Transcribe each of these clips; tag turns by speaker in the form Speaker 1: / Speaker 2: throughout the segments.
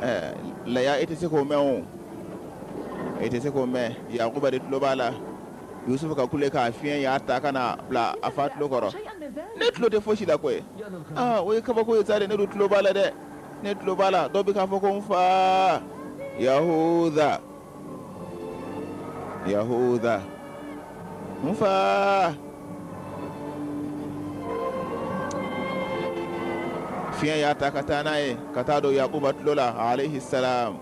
Speaker 1: Ɛɛ Laya, e tɛ se k'o mɛn o, e tɛ se k'o mɛn. Yakuba de tulo b'a la. Yusufu ka kule k'a fiɲɛ y'a ta ka na bila a fa tulo kɔrɔ. Ne tulo tɛ fosi la koyi. Aa, o ye kabako ye sa dɛ. Ne dun tulo b'a la dɛ, ne tulo b'a la. Dɔ bɛ k'a fɔ ko n fa Yahuza, Yahuza, n fa. Fiɲɛ y'a ta ka taa n'a ye ka taa don Yakuba tulo la, alayhi salam.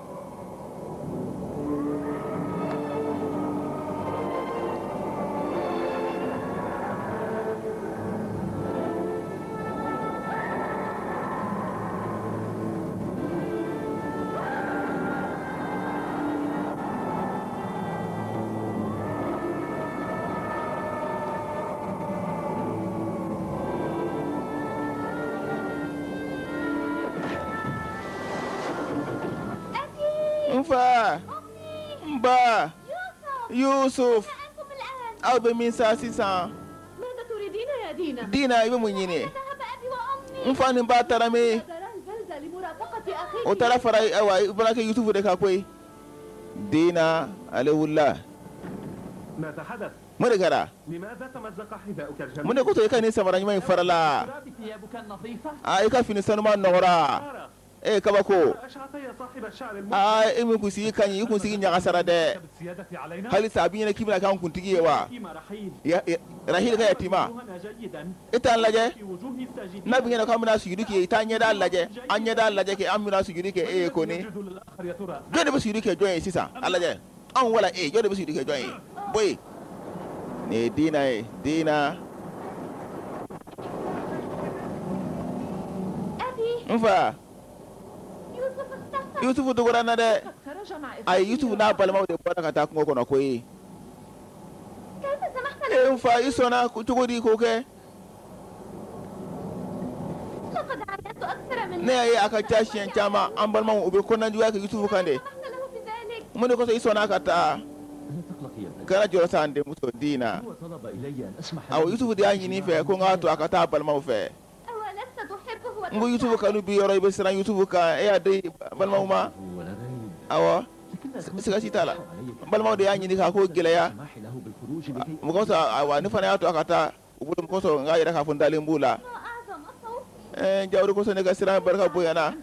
Speaker 1: N fa, n ba, Yusuf, aw bɛ min sa sisan? Dina, i bɛ mun ɲini? N fa ni n ba taara min? O taara fara ayiwa i balimakɛ Yusufu de kan koyi. Dina ale wulila. Mun de kɛra? Mun de kosɔn i ka nin samara ɲuman in farala? Aa, i ka fini sanuman nɔgɔra. E kabako! Aa, e min kunsigi ka ɲi, i kunsigi ɲagasara dɛ. Halisa a b'i ɲɛna k'i bɛna k'an kuntigi ye wa? Rahil ka yatima, e t'an lajɛ n'a b'i ɲɛna k'an bɛna sujudu k'i ye, i t'an ɲɛda lajɛ, an ɲɛda lajɛ kɛ, an bɛna sujudu kɛ e ye kɔni. Jɔn de bɛ sujudu kɛ jɔn ye sisan? A lajɛ, anw wala e, jɔn de bɛ sujudu kɛ jɔn ye? Bɔ yen. Nin ye Dina ye, Dina. N fa, Yusufu dogora n na dɛ. Ayi, Yusufu n'a balimaw de bɔra ka taa kungo kɔnɔ koyi. E n fa, i sɔnna cogo di k'o kɛ? Ne y'a ye a ka ca siɲɛ caman, an balimaw u bɛ kɔnɔnajuguya kɛ Yusufu kan de. Mun de kosɔn i sɔnna ka taa? Kana jɔrɔ sa, n denmuso Dina. Awɔ, Yusufu de y'a ɲini n fɛ ko n k'a to a ka taa a balimaw fɛ. N ko Yusufu kanu b'i yɔrɔ, i bɛ siran Yusufu kan, e y'a di balimaw ma. Awɔ, siga si t'a la, n balimaw de y'a ɲini k'a ko gɛlɛya. Mun kosɔn? Ayiwa, ne fana y'a to a ka taa u bolo. Mun kosɔn? N k'a yira k'a fɔ n dalen b'u la. Ɛɛ, jaa o de kosɔn ne ka siran barika bonyana.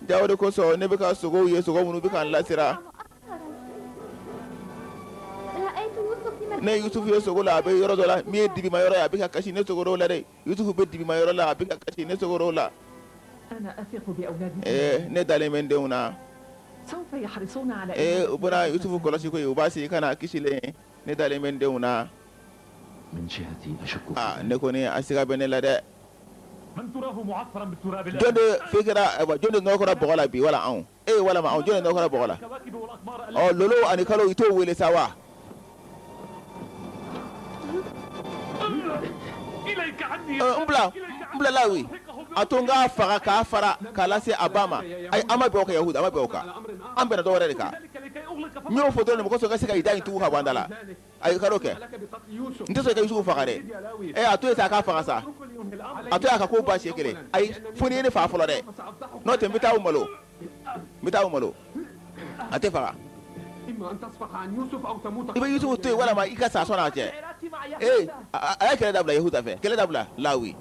Speaker 1: Jaa o de kosɔn ne bɛ ka sogow ye, sogo minnu bɛ ka n lasiran. Ne ye Yusufu ye sogo la, a bɛ yɔrɔ dɔ la min ye dibima yɔrɔ ye, a bɛ ka kasi. Ne sogor'o la dɛ. Yusufu bɛ dibima yɔrɔ la, a bɛ ka kasi. Ne sogor'o la. Ee, ne dalen bɛ n denw na. Ee, u bɛna Yusufu kɔlɔsi koyi, u b'a segin ka na kisilen ye. Ne dalen bɛ n denw na. Aa, ne kɔni, a siga bɛ ne la dɛ. Jɔn de fɛn kɛra? Ayiwa, jɔn de nɔrɔ kɛra bɔgɔ la bi wala anw e walama anw? Jɔn de nɔrɔ kɛra bɔgɔ la? Ɔ, lolo ani kalo, i t'o wele sa wa? N bila, n bila Lawi, a to n k'a faga k'a fara k'a lase a ba ma. Ayi, an ma bɛn o kan Yahuda, an ma bɛn o kan, an bɛnna dɔ wɛrɛ de kan. N y'o fɔ dɔrɔn de mɔgɔ sɔrɔ ka se ka i da in tugu ka bɔ an da la. Ayi, kan'o kɛ, n tɛ sɔn i ka Yusufu faga dɛ. Ɛ, a to yen sa, a k'a faga sa, a to yen a ka ko ban siɲɛ kelen. Ayi, fo n'i ye ne faga fɔlɔ dɛ, n'o tɛ n bɛ taa o malo, n bɛ taa o malo. A tɛ faga. I bɛ Yusufu to yen walama i ka sa sɔnni a cɛ. Ee, a ye kɛlɛ dabila Yahuda fɛ, kɛlɛ dabila Lawi.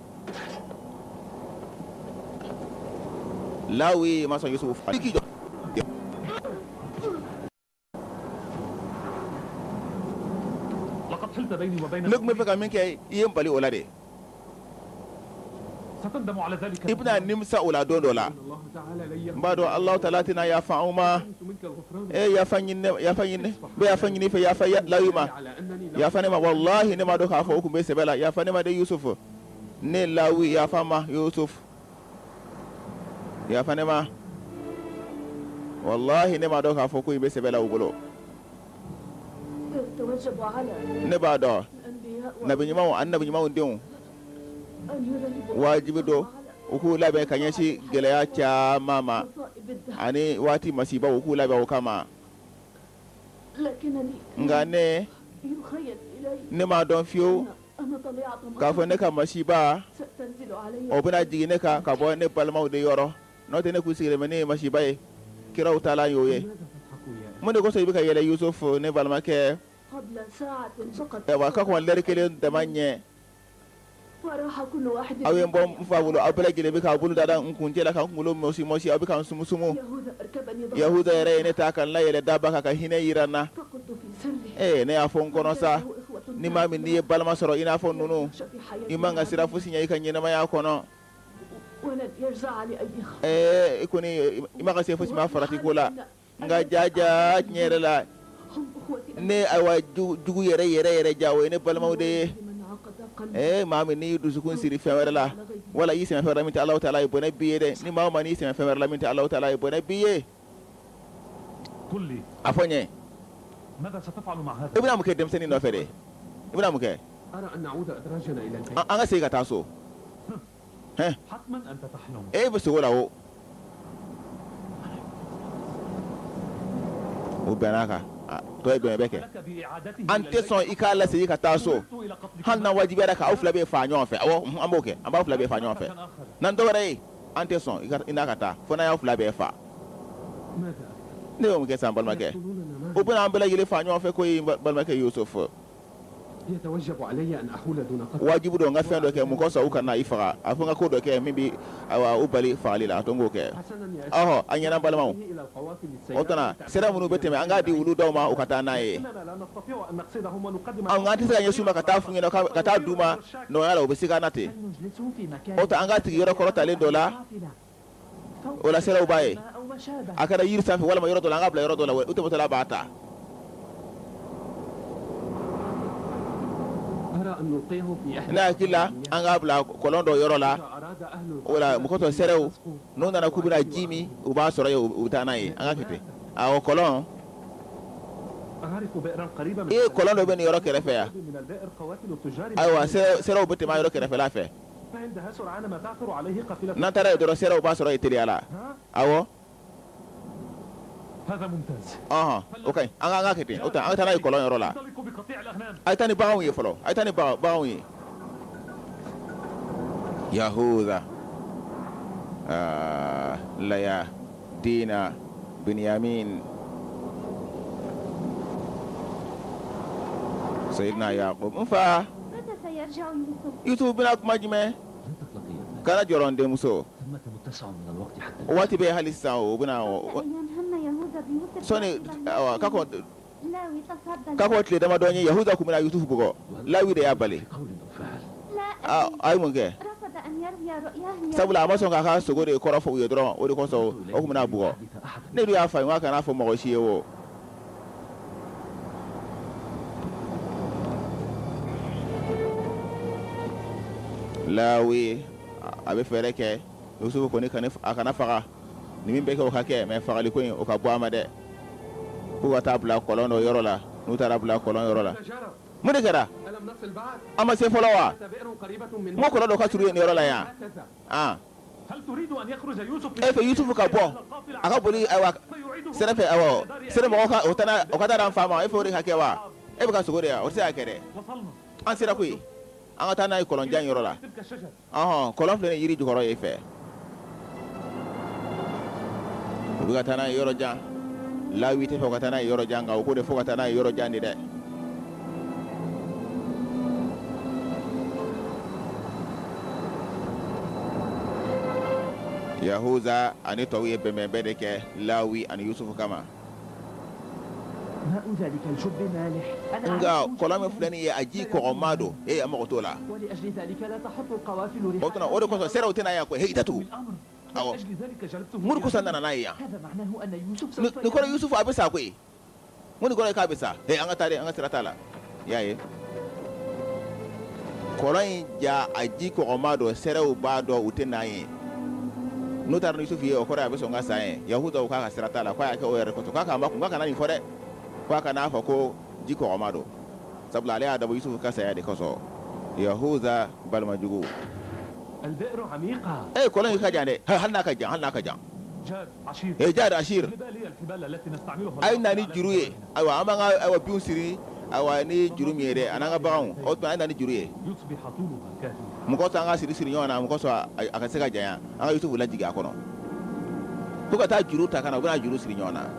Speaker 1: Lawi ma sɔn Yusufu faga. K'i jɔ. Ne tun bɛ fɛ ka min kɛ, i ye n bali o la de. I bɛna nimisa o la don dɔ la. N b'a dɔn Alahu taala tɛna yafa anw ma. E yafa ɲini, yafa ɲini, n bɛ yafa ɲini i fɛ, yafa Lawi ma, yafa ne ma. Walahi, ne m'a dɔn k'a fɔ o tun bɛ sɛbɛ la. Yafa ne ma de Yusuf, ne Lawi, yafa n ma Yusuf, yafa ne ma. Walahi, ne m'a dɔn k'a fɔ ko i bɛ sɛbɛ la u bolo. Ne b'a dɔn nabi ɲumanw ani nabi ɲumanw denw, wajibi don u k'u labɛn ka ɲɛsin gɛlɛya caman ma ani waati masibaw, u k'u labɛn o kama. Nka ne m'a dɔn fiyewu k'a fɔ ne ka masiba o bɛna jigin ne kan ka bɔ ne balimaw de yɔrɔ. N'o tɛ, ne k'u sigilen bɛ ne ye masiba ye. kiraw taalan y'o ye. Mun de kosɔn i bɛ ka yɛlɛ Yusufu, ne balimakɛ? Ayiwa, ka kɔn lɛri kelen dama ɲɛ, aw ye n bɔ n fa bolo, aw bɛɛ lajɛlen bɛ k'aw bolo da n kuncɛ la, ka n kunkolo mɔsi mɔsi, aw bɛ ka n sumusumu. Yahuda yɛrɛ ye ne ta ka n layɛlɛ daba kan ka hinɛ yira n na. Ee, ne y'a fɔ n kɔnɔ sa, ni maa min n'i ye balima sɔrɔ i n'a fɔ ninnu, i man ka siran fosi ɲɛ i ka ɲɛnamaya kɔnɔ. Ɛɛ, i kɔni i ma ka se fosi ma farati ko la. Nka jaja, tiɲɛ yɛrɛ la, ne ayiwa jugu yɛrɛ yɛrɛ yɛrɛ ja, o ye ne balimaw de ye. Ee, maa min n'i dusukun siri fɛn wɛrɛ la, wala y'i sɛmɛ fɛn wɛrɛ la min tɛ Alahu taala ye, bɔnɛ b'i ye dɛ. Ni maa o maa n'i sɛmɛ fɛn wɛrɛ la min tɛ Alahu taala ye, bɔnɛ b'i ye. A fɔ n ye, i bɛna mun kɛ denmisɛnnin nɔfɛ dɛ? I bɛna mun kɛ? An ka segin ka taa so. Hɛn, e bɛ sogo la o. O bɛnna kan, tɔ ye bɛn bɛ kɛ. An tɛ sɔn i k'a lasegin ka taa so, hali n'a wajibiyara k'aw fila bɛɛ faa ɲɔgɔn fɛ. Awɔ, an b'o kɛ, an b'aw fila bɛɛ faa ɲɔgɔn fɛ. N'an dɔ wɛrɛ ye, an tɛ sɔn i n'a ka taa fo n'a y'aw fila bɛɛ faa. Ne y'o mun kɛ sisan, balimakɛ? O bɛna an bɛɛ lajɛlen faa ɲɔgɔn fɛ koyi, balimakɛ Yusufu. Wajibu don n ka fɛn dɔ kɛ mun kosɔn u kana i faga. A fɔ n ka ko dɔ kɛ min bɛ ayiwa u bali fagali la, a to n k'o kɛ. Ɔhɔ, a ɲɛna, balimaw. O tuma sira minnu bɛ tɛmɛ, an k'a di olu dɔw ma, u ka taa n'a ye. An tɛ se ka ɲɛsin u ma ka taa f'u ɲɛna, ka taa d'u ma nɔgɔya la, u bɛ siga na ten. O tɛ an k'a sigi yɔrɔ kɔrɔtalen dɔ la, o la siraw b'a ye. A kɛra yiri sanfɛ walima yɔrɔ dɔ la, an k'a bila yɔrɔ dɔ la, u tɛmɛtɔla b'a ta. Ne hakili la, an k'a bila kɔlɔn dɔ yɔrɔ la, o la mɔgɔ tɔ sɛrɛw n'u nana k'u bɛna ji min, u b'a sɔrɔ yen, u bɛ taa n'a ye. An ka kɛ ten. Awɔ, kɔlɔn ee, kɔlɔn dɔ bɛ nin yɔrɔ kɛrɛfɛ yan. Ayiwa, sɛrɛw bɛ tɛmɛ a yɔrɔ kɛrɛfɛla fɛ. N'an taara yen dɔrɔn, sɛrɛw b'a sɔrɔ yen teliya la. Awɔ, ɔhɔn, o ka ɲi, an ka kɛ ten. O tɛ an ka taa n'a ye kɔlɔn yɔrɔ la. A ye taa ni baganw ye fɔlɔ, a ye taa ni baganw ye. Yahuda, Laya, Dina, Binyamin, Sayidina Yakub n fa. Yusuf bɛna kuma jumɛn? Kana jɔrɔ, n denmuso, waati bɛ hali sisan, o bɛna sɔnni ka kɔn tile damadɔ ye. Yahuda tun bɛna Yusuf bugɔ, Lawi de y'a bali. A ye mun kɛ? Sabula a ma sɔn k'a ka sogo de kɔrɔ fɔ u ye dɔrɔn, o de kosɔn o tun bɛna bugɔ. Ne dun y'a fɔ a ye, kana fɔ mɔgɔ si ye o. Lawi a bɛ fɛɛrɛ kɛ Yusufu kɔni a kana faga. Ni min bɛ kɛ, o ka kɛ, mais fagali ko in, o ka bɔ a ma dɛ. K'u ka taa bila kɔlɔn dɔ yɔrɔ la. N'u taara bila kɔlɔn yɔrɔ la, mun de kɛra? An ma se fɔlɔ wa? N ko kɔlɔn dɔ ka surun nin yɔrɔ la yan. Ah, e fɛ Yusufu ka bɔ, a ka boli, ayiwa, sɛnɛ fɛ, ayiwa, sɛnɛ mɔgɔw ka o taa, o ka taa d'an fa ma. E fɛ o de ka kɛ wa? E bɛ ka sogo de yan, o tɛ se ka kɛ dɛ. An sera koyi, an ka taa n'a ye kɔlɔnjan yɔrɔ la. Ɔhɔn, kɔlɔn filɛ nin yiri jukɔrɔ yen fɛ. U bɛ ka taa n'a ye yɔrɔ jan. Lawi tɛ fɛ ka taa n'a ye yɔrɔ jan, nka u ko de fo ka taa n'a ye yɔrɔ jan de dɛ. Yahuza ani tɔw ye bɛnbɛnbɛn de kɛ Lawi ani Yusufu kama. Nka kɔlɔn min filɛ nin ye, a ji kɔgɔma don. Ee, a mago t'o la. O tuma o de kosɔn sɛrɛw tɛna yan koyi. He, i datugu. Awɔ, mun de kosɔn nana n'a ye yan? Nin kɔrɔ, Yusufu a bɛ sa koyi. Mun de kɔrɔ ye k'a bɛ sa? He, an ka taa dɛ, an ka sira t'a la. I y'a ye, kɔlɔn in ja, a ji kɔgɔma don, sɛrɛw b'a dɔn, u tɛ n'a ye. N'u taara ni Yusufu ye, o kɔrɔ ye a bɛ sɔn ka sa yen. Yahudaw k'a ka sira t'a la, k'a y'a kɛ o yɛrɛ kosɔn, k'a k'a makun, k'a kana nin fɔ dɛ, k'a kan'a fɔ ko ji kɔgɔma don, sabula ale y'a dabɔ Yusufu ka saya de kosɔn. Yahuda balimajugu. Ee, kɔlɔn in ka jan dɛ. Hali n'a ka jan, hali n'a ka jan. Ee, Jad, Ashir, a ye na ni juru ye. Ayiwa, an b'an ka, ayiwa, binw siri, ayiwa, ni juru min ye dɛ, an'an ka baganw, o tuma a ye na ni juru ye. Mɔgɔ sɔn an ka siri siri ɲɔgɔn na, mɔgɔ sɔn a ka se ka janya, an ka Yusufu lajigin a kɔnɔ. Ko ka taa juru ta ka na, u bɛna juru siri ɲɔgɔn na.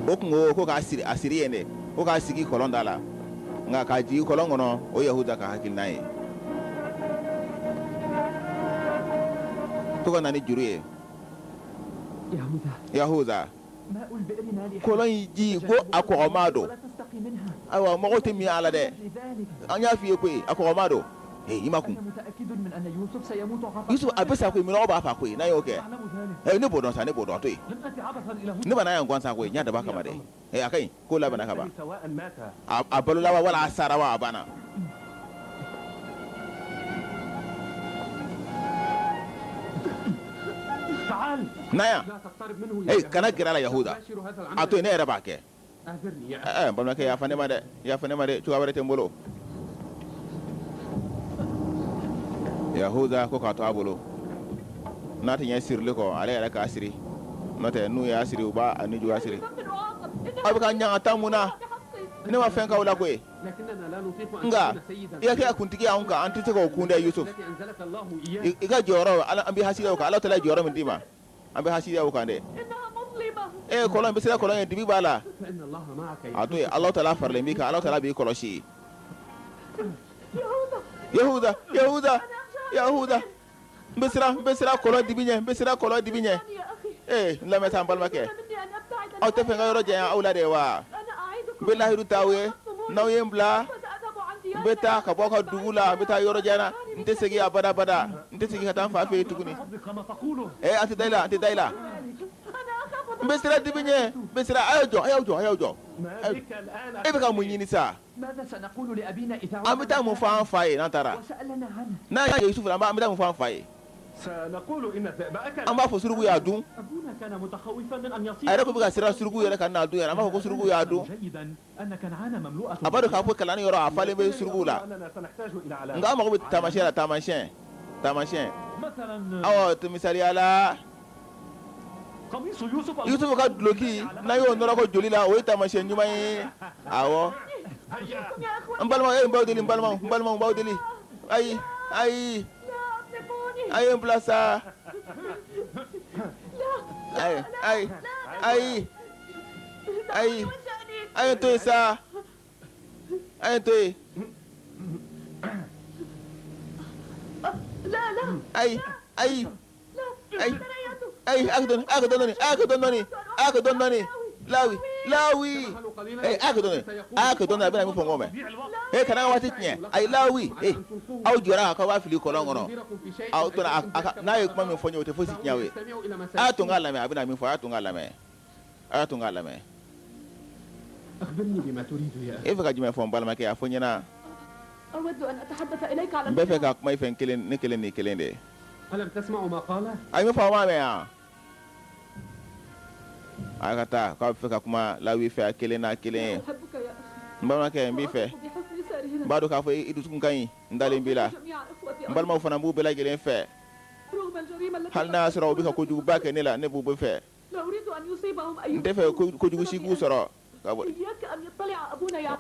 Speaker 1: O kun ko ko k'a siri, a siri yen de, ko k'a sigi kɔlɔn da la, nka k'a jigin kɔlɔn kɔnɔ, o ye Yahuda ka hakilina ye. Ko ka na ni juru ye. Yahuda, kɔlɔn in ji ko a kɔgɔma don. Ayiwa, mɔgɔw tɛ min a la dɛ. An y'a f'i ye koyi, a kɔgɔma don. Ee, i ma kun. Yusuf a bɛ sa koyi, minɔgɔ b'a fa koyi n'a y'o kɛ. Ee, ne b'o dɔn sa, ne b'o dɔn, a to yen. Ne ma na yan gansan koyi, n y'a dabɔ a kama de. Ee, a ka ɲi, ko labɛnna ka ban. A balola wa, wala a sara wa, a banna. Na yan. Ee, kana gɛrɛ a la Yahuda. A to yen, ne yɛrɛ b'a kɛ. Ɛɛ, n balimakɛ, yafa ne ma dɛ, yafa ne ma dɛ, cogoya wɛrɛ tɛ n bolo. Yahuda ko k'a to a bolo, n'a tɛ ɲɛ sirili kɔ, ale yɛrɛ k'a siri, n'o tɛ n'u y'a siri, u b'a a ni juguya siri. Aw bɛ ka ɲangata mun na? Ne ma fɛn k'aw la koyi. Nka i ka kɛ kuntigi y'anw kan, an tɛ se k'o kun dɛ. Yusuf, i ka jɔyɔrɔ, an bɛ hasidiya o kan. Ala taala ye jɔyɔrɔ min d'i ma, an bɛ hasidiya o kan dɛ. E kɔlɔn bɛ se, kɔlɔn ye, dibi b'a la. A to yen, Ala taala faralen b'i kan, Ala taala b'i kɔlɔsi. Yahuda, Yahuda, Yahuda, n bɛ siran, n bɛ siran kɔlɔn dibi ɲɛ, n bɛ siran kɔlɔn dibi ɲɛ. Ee, n lamɛn sa, n balimakɛ, aw tɛ fɛ n ka yɔrɔ janya aw la de wa? N bɛ lahidu ta aw ye, n'aw ye n bila, n bɛ taa ka bɔ aw ka dugu la, n bɛ taa yɔrɔ jan na, n tɛ segin abada abada, n tɛ segin ka taa n fa fɛ yen tuguni. Ee, an tɛ da i la, an tɛ da i la. N bɛ siran dibi ɲɛ, n bɛ siran. A y'aw jɔ, a y'aw jɔ, a y'aw jɔ. E bɛ ka mun ɲini sa? An bɛ taa mun fɔ an fa ye n'an taara? N'a y'a ye Yusufu la, an bɛ taa mun fɔ an fa ye? An b'a fɔ suruku y'a dun. A yɛrɛ ko bɛ ka siran suruku yɛrɛ ka n'a dun yɛrɛ. An b'a fɔ ko suruku y'a dun. A b'a dɔn k'a fɔ Kanani yɔrɔ a falen bɛ surukuw la, nka an mago bɛ taamasiyɛn la, taamasiyɛn, taamasiyɛn. Awɔ, misaliya la, Yusufu ka duloki, n'a y'o nɔrɔ ko joli la, o ye taamasiyɛn ɲuman ye. Awɔ, n balimaw, e n b'aw deli, n balimaw, n balimaw, n b'aw deli. Ayi, ayi, a ye n bila sa. Ayi, ayi, ayi, ayi, a ye n to yen sa, a ye n to yen. Ayi, ayi, ayi, ayi, a ka dɔɔni, a ka dɔɔni, a ka dɔɔni, a ka dɔɔni. Lawi, Lawi, ee, a ka dɔɔni, a ka dɔɔni, a bɛna min fɔ n k'o mɛn. Ee, kana ka waati tiɲɛ. Ayi, Lawi, ee, aw jɔra k'aw b'a fili kɔlɔn kɔnɔ. Aw tora a ka, n'a ye kuma min fɔ n ye, o tɛ fosi tiɲɛ aw ye. A y'a to n k'a lamɛn, a bɛna min fɔ, a y'a to n k'a lamɛn, a y'a to n k'a lamɛn. E fɛ ka jumɛn fɔ n balimakɛ? A fɔ n ɲɛna. N bɛ fɛ ka kuma i fɛ n kelen, ne kelen ni kelen de. A ye min fɔ, aw m'a mɛn yan? A ka taa k'a bɛ fɛ ka kuma Lawi fɛ a kelen n'a kelen ye. N balimakɛ, n b'i fɛ, n b'a dɔn k'a fɔ i dusukun ka ɲi, n dalen b'i la. N balimaw fana b'u bɛɛ lajɛlen fɛ, hali n'a y'a sɔrɔ u bɛ ka kojuguba kɛ ne la, ne b'u bɛɛ fɛ. N tɛ fɛ kojugu si k'u sɔrɔ ka bɔ.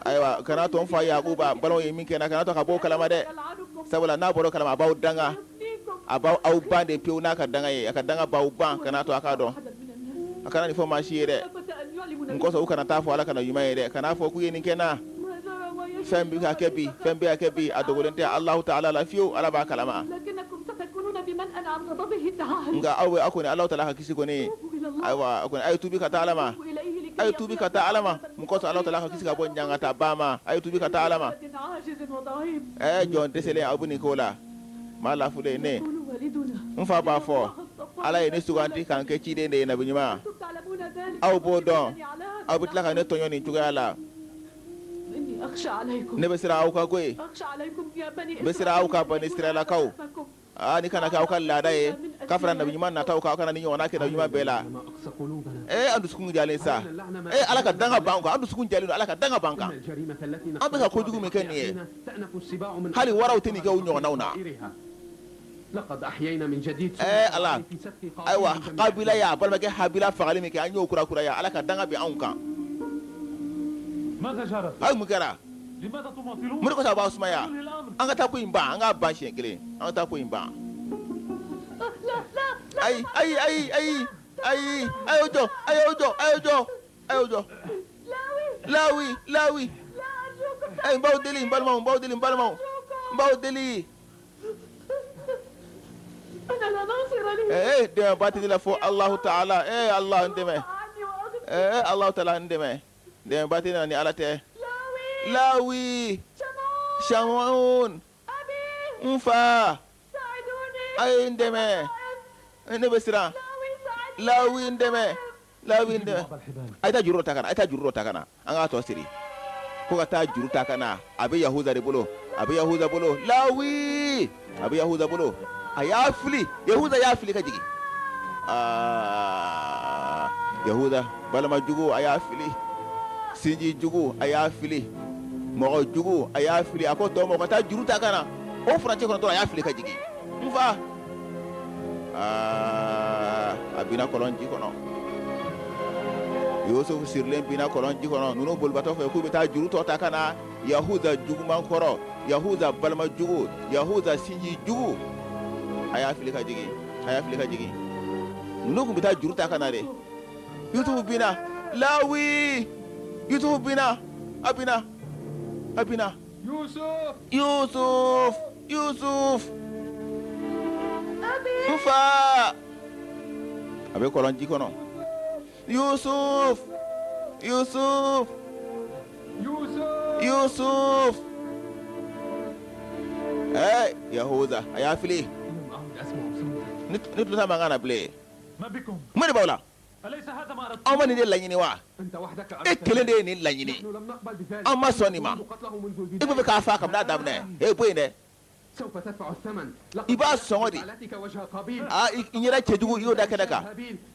Speaker 1: Ayiwa, kana to n fa Yakuba, n balimaw ye min kɛ n na, kana to ka bɔ o kalama dɛ, sabula n'a bɔra o kalama, a b'aw danga, a b'aw aw ban de pewu n'a ka danga ye, a ka danga b'aw ban. Kana to a k'a dɔn, a kana nin fɔ maa si ye dɛ. N kosɔn u kana taa fɔ Ala kana ɲuman ye dɛ, kana fɔ k'u ye nin kɛ n na. Fɛn bɛ ka kɛ bi, fɛn bɛ ka kɛ bi, a dogolen tɛ Alahu taala la fiyewu, Ala b'a kalama. Nka aw bɛ, aw kɔni, Alahu taala ka kisi kɔni, ayiwa, kɔni a ye tuubi ka taa Ala ma, a ye tuubi ka taa Ala ma. Mun kosɔn Alahu taala ka kisi ka bɔ ɲangata ma, a ye tuubi ka taa Ala ma. Ɛ, jɔn dɛsɛlen, aw bɛ nin ko la, maa lafulen ne. N fa b'a fɔ, Ala ye ne suganti k'an kɛ ciden de ye, nabi ɲuman. Aw b'o dɔn, aw bɛ tila ka ne tɔɲɔ nin cogoya la. Ne bɛ siran aw kan koyi, n bɛ siran aw kan, bani Israɛlakaw. Aa, ni kana kɛ aw ka laada ye ka fara nabi ɲuman nataw kan, aw kana ni ɲɔgɔnna kɛ nabi ɲuman bɛɛ la. Ee, an dusukun jalen sa. Ee, Ala ka danga b'an kan, an dusukun jalen don, Ala ka danga b'an kan. An bɛ ka kojugu min kɛ nin ye, hali waraw tɛ nin kɛ u ɲɔgɔnnaw na. Ee Ala, ayiwa, Kabila y'a balimakɛ Habila fagali min kɛ, an y'o kura kuraya, Ala ka danga bɛ anw kan. Ayi, mun kɛra? Mun de kosɔn a b'aw sumaya? An ka taa ko in ban, an k'a ban siɲɛ kelen, an ka taa ko in ban. Ayi ayi ayi ayi ayi, a y'o jɔ, a y'o jɔ, a y'o jɔ, a y'o jɔ. Lawi, Lawi. Ɛ, n b'aw deli, n balimaw, n b'aw deli, n balimaw, n b'aw deli. Ee, dɛmɛba tɛ ne la fo Alahu taala. Ee Ala, n dɛmɛ. Ee Alahu taala, n dɛmɛ. Dɛmɛba tɛ ne la ni Ala tɛ. Lawi, Shamun, n fa, a ye n dɛmɛ, ne bɛ siran. Lawi, n dɛmɛ, Lawi, n dɛmɛ. A ye taa juru dɔ ta ka na, a ye taa juru dɔ ta ka na, an k'a tɔ siri. Ko ka taa juru ta ka na, a bɛ Yahuza de bolo, a bɛ Yahuza bolo. Lawi, a bɛ Yahuza bolo. A y'a fili, Yahuza y'a fili ka jigin. Aa, Yahuza balima jugu, a y'a fili. Sinji jugu, a y'a fili. Mɔgɔ jugu, a y'a fili. A ko tɔw ma ka taa juru ta ka na. O furancɛ kɔnɔ dɔrɔn, a y'a fili ka jigin. N fa, aa, a binna kɔlɔn ji kɔnɔ. Yusufu sirilen binna kɔlɔn ji kɔnɔ. Ninnu bolibatɔ fɛ k'u bɛ taa juru tɔ ta ka na. Yahuza juguman kɔrɔ, Yahuza balima jugu, Yahuza sinji jugu, a y'a fili ka jigin, a y'a fili ka jigin. Ninnu tun bɛ taa juru ta ka na de. Yusufu binna. Lawi, Yusufu binna, a binna, a binna.
Speaker 2: Yusuf,
Speaker 1: Yusuf, Yusuf, n fa, a bɛ kɔlɔn ji kɔnɔ. Yusuf, Yusuf, Yusuf. Ɛ, Yahuza, a y'a fili. Ne tulo t'a mankan na bilen. Mun de b'aw la? Aw ma nin de laɲini wa? E kelen de ye nin laɲini. An ma sɔn nin ma. E bɛ fɛ k'a faa kabini a daminɛ. E bɔ yen dɛ. I b'a sɔngɔ di. Aa, i ɲɛda cɛjugu, i y'o da kɛnɛ kan.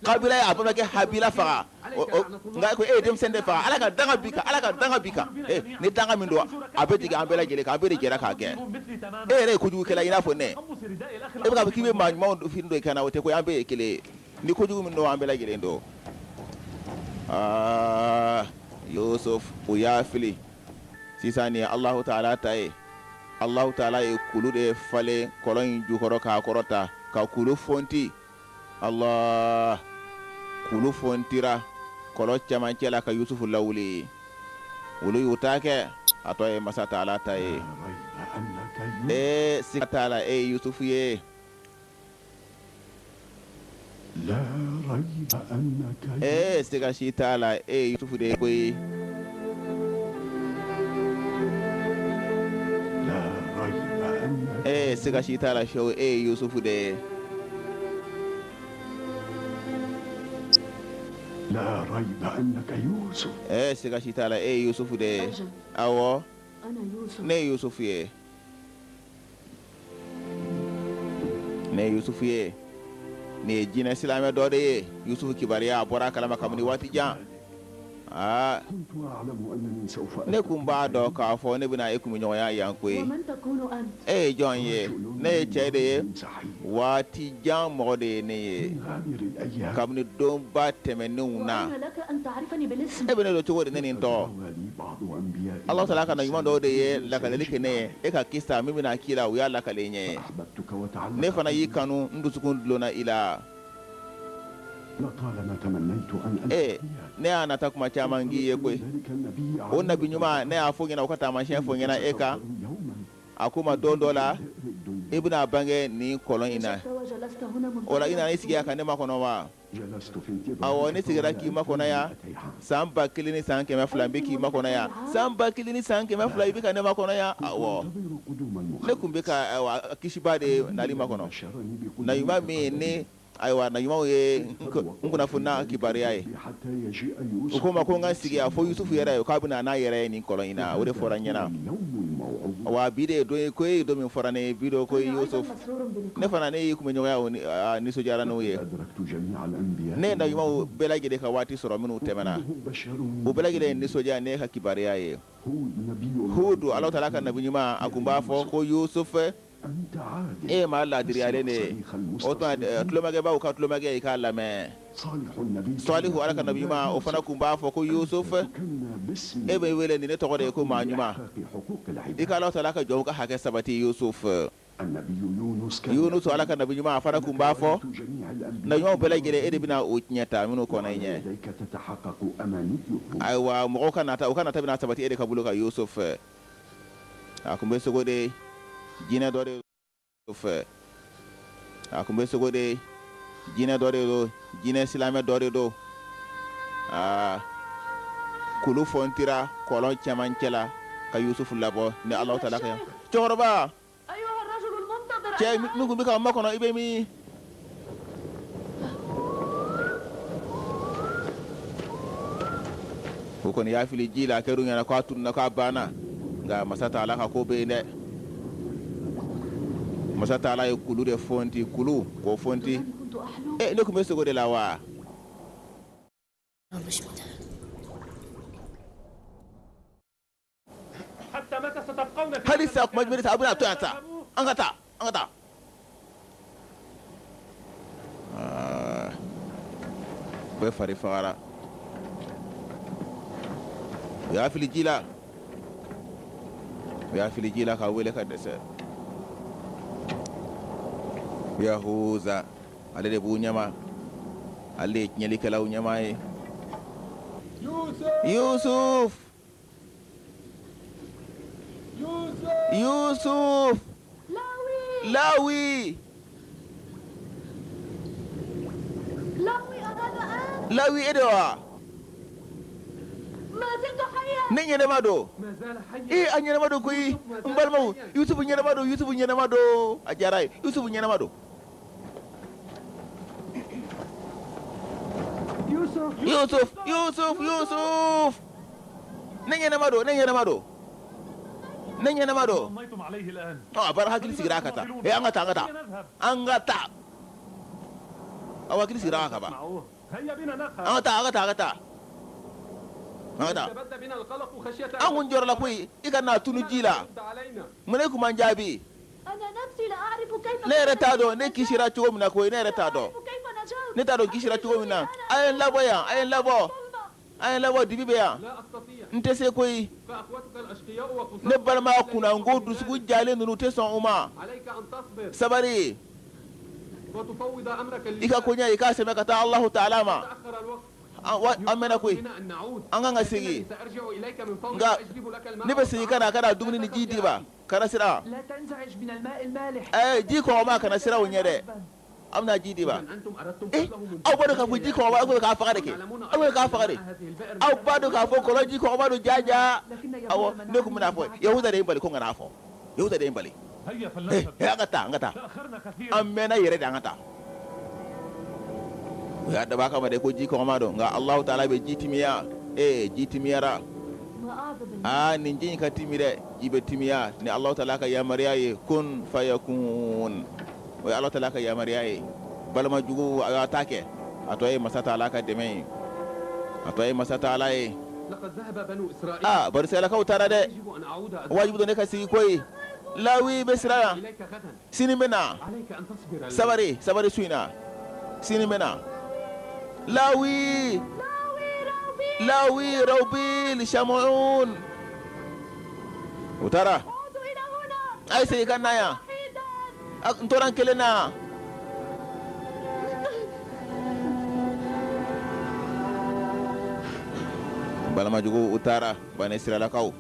Speaker 1: Kabila ye a balimakɛ Habila faga, nka ko e ye denmisɛn de faga. Ala ka danga b'i kan, Ala ka danga b'i kan. Ee, ni danga min don, a bɛ jigin an bɛɛ lajɛlen kan, an bɛɛ de jɛra k'a kɛ. E yɛrɛ ye kojugukɛla i n'a fɔ ne. E bɛ k'a fɔ k'i bɛ maa ɲumanw fini don i kan na, o tɛ ko ye, an bɛɛ ye kelen ye. Ni kojugu min don, an bɛɛ lajɛlen don. Aa, Yusuf, u y'a fili. Sisan nin ye Alahu taala ta ye. Alahu taala ye kulu de falen kɔlɔn in jukɔrɔ k'a kɔrɔta ka kulu fonti. Allah, kulu fontira kɔlɔn cɛmancɛ la ka Yusufu lawuli. Olu y'u ta kɛ, a tɔ ye masa taala ta ye. Ee, siga t'a la, e ye Yusufu ye. Ee, siga si t'a la, e ye Yusufu de ye koyi. Ee, siga si t'a la fiyewu, e ye Yusufu de ye. Ee, siga si t'a la, e ye Yusufu de ye. Awɔ, ne ye Yusufu ye. Ne ye Yusufu ye. Nin ye jinɛ silamɛ dɔ de ye. Yusufu kibaruya, a bɔra a kalama kabini waati jan. Aa, ne kun b'a dɔn k'a fɔ ne bɛna e kunbɛnɲɔgɔnya yan koyi. E ye jɔn ye? Ne ye cɛ de ye, waati jan mɔgɔ de ye ne ye, kabini donba tɛmɛnenw na. E bɛ ne dɔn cogo di ne nin tɔgɔ? Ala taala ka nabi ɲuman dɔw de ye lakaleli kɛ ne ye e ka kisa min bɛna k'i la, u y'a lakale n ye. Ne fana y'i kanu, n dusukun dulonna i la. Ee, ne y'a nata kuma caman k'i ye koyi. O nabi ɲuman, ne y'a fɔ ɲɛna, o ka taamasiyɛn fɔ ɲɛna e kan. A ko ma don dɔ la, i bɛna bange nin kɔlɔn in na. O la, i nana i sigi yan ka ne makɔnɔ wa? Awɔ, ne sigira k'i makɔnɔ yan san 1200. N bɛ k'i makɔnɔ yan san 1200. I bɛ ka ne makɔnɔ yan. Awɔ, ne tun bɛ ka, ayiwa, kisiba de nali makɔnɔ, nabi ɲuman min ni, ayiwa, nabi ɲumanw ye n kunnafoni n'a kibaruya ye. U ko n ma ko n ka sigi yan fo Yusufu yɛrɛ ye, k'a bɛna n'a yɛrɛ ye nin kɔlɔn in na. O de fɔra n ɲɛna. Wa bi de ye don ye koyi, don min fɔra ne ye bi don koyi. Yusuf, ne fana, ne y'i kunbɛnɲɔgɔnya, o nisɔndiyara n'o ye. Ne ye nabi ɲumanw bɛɛ lajɛlen ka waati sɔrɔ minnu tɛmɛna, u bɛɛ lajɛlen ye nisɔndiya ne ka kibaruya ye. Hudu, Ala taala ka nabi ɲuman, a tun b'a fɔ ko Yusuf, e ye maa laadiriyalen de ye. O tuma, tulomakɛbaw ka tulomakɛ, i k'a lamɛn. Salihu, Ala ka nabi ɲuman, o fana tun b'a fɔ ko Yusuf, e bɛ wele nin ne tɔgɔ de ye ko maa ɲuman, i ka Ala taala ka jɔnw ka hakɛ sabati. Yusuf, Yunus, Ala ka nabi ɲuman, a fana tun b'a fɔ Nabiɲumanw bɛɛ lajɛlen, e de bɛna o tiɲɛ ta minnu kɔnna i ɲɛ. Ayiwa, mɔgɔw ka nata, u ka nata bɛna sabati e de ka bolo kan. Yusuf, a tun bɛ sogo de, jinɛ dɔ de fɛ. A tun bɛ sogo de, jinɛ dɔ de don, jinɛ silamɛ dɔ de don. Aa, kulu fɔntira kɔlɔn cɛmancɛ la ka Yusufu labɔ ni Alahu taala ka. Cɛkɔrɔba, cɛ min tun bɛ ka makɔnɔ, i bɛ min? O kɔni y'a fili ji la, a kɛra u ɲɛna k'a tununna, k'a banna. Nka masa taala ka ko bɛ yen dɛ. Masa taala ye kulu de fɔnti, kulu k'o fɔnti. E, ne tun bɛ sogo de la wa? Hali sa, kuma jumɛn sa, a bɛna to yan sa? An ka taa, an ka taa. Bɛɛ fari fagara. U y'a fili ji la, u y'a fili ji la, ka wele ka dɛsɛ. Yahuza, ale de b'u ɲɛma, ale de ye tiɲɛlikɛlaw ɲɛma ye. Yusuf, Yusuf, Lawi, Lawi, e de wa? Ne ɲɛnɛma don. Ee, a ɲɛnɛma don koyi! N balimaw, Yusufu ɲɛnɛma don, Yusufu ɲɛnɛma don! A diyara ye, Yusufu ɲɛnɛma don. Yusuf, Yusuf, Yusuf, ne ɲɛnɛma don, ne ɲɛnɛma don, ne ɲɛnɛma don. Ɔ, a baara hakili sigira a ka taa. Ee, an ka taa, an ka taa, an ka taa. Aw hakili sigira a ka ban. An ka taa, an ka taa, an ka taa, an ka taa. An kun jɔrɔla koyi i ka n'a tunu ji la. Mun ne kun man jaabi? Ne yɛrɛ t'a dɔn ne kisira cogo min na koyi. Ne yɛrɛ t'a dɔn, ne t'a dɔn kisira cogo min na. A ye n labɔ yan, a ye n labɔ, a ye n labɔ, dibi bɛ yan. N tɛ se koyi. Ne balima kunnango dusuku jalen ninnu tɛ sɔn u ma. Sabari, i ka koɲɛ, i k'a sɛmɛ ka taa Alahu taala ma. An mɛnna koyi, an kan ka segin. Nka ne bɛ segin ka na, ka na dumuni ni ji d'i ma. Kana siran. Ɛɛ, ji kɔgɔma, kana siran o ɲɛ dɛ. An bɛna ji d'i ma. Ee, aw b'a dɔn k'a fɔ ji kɔgɔma, aw bɛ k'a faga de kɛ, aw bɛ k'a faga de. Aw b'a dɔn k'a fɔ kɔlɔn ji kɔgɔma don jaja. Awɔ, ne tun bɛna fɔ, Yahuda de ye n bali ko n kana fɔ. Yahuda de ye n bali. Ee, an ka taa, an ka taa, an mɛnna yɛrɛ de, an ka taa. U y'a dab'a kama de ko ji kɔgɔma don. Nka Alahu taala bɛ ji timiya. Ee, ji timiyara. Aa, nin ji in ka timi dɛ. Ji bɛ timiya ni Alahu taala ka yamaruya ye. Kun fayakun, o ye Alahu taala ka yamaruya ye. Balima jugu, a y'a ta kɛ, a tɔ ye masa taala ka dɛmɛ ye, a tɔ ye masa taala ye. Aa, banisirayilakaw taara dɛ. Wajibi don ne ka segin koyi. Lawi bɛ siran yan. Sini bɛ na. Sabari, sabari su in na, sini bɛ na. Lawi, Lawi, Rawbil, Shamun, u taara. A ye segin ka na yan, n tora n kelen na. Balimajugu, u taara. Bani Israilakaw,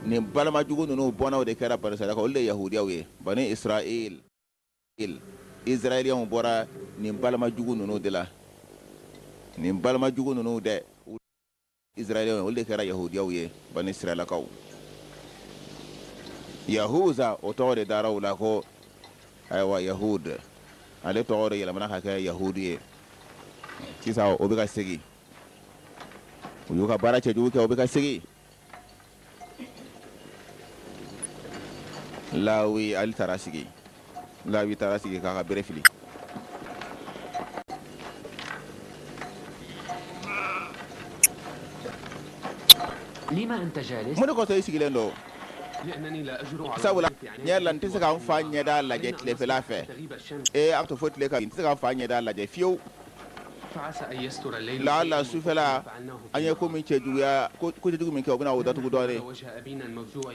Speaker 1: nin balimajugu ninnu bɔnnaw de kɛra bani Israilakaw. Olu de ye yahudiyaw ye, bani Israil. Israɛliyɛnw bɔra nin balimajugu ninnu de la. Nin balimajugu ninnu dɛ, Israɛliyɛnw, olu de kɛra yahudiyaw ye, bani Israilakaw. Yahuza, o tɔgɔ de dara u la ko ayiwa Yahud. Ale tɔgɔ de yɛlɛmana ka kɛ Yahudu ye. Sisan o bɛ ka segin, u y'u ka baara cɛjugu kɛ, u bɛ ka segin. Lawi, ale taara sigi. Lawi taara sigi k'a ka bere fili. Mun de kosɔn i sigilen don? Sabula ɲɛ la, n tɛ se ka n fa ɲɛda lajɛ tilefɛla fɛ. Ee, a to fo tile ka, n tɛ se ka n fa ɲɛda lajɛ fiyewu. Laala sufɛla, an ye ko min cɛjuguya, ko cɛjugu min kɛ, o bɛna o datugu dɔɔnin.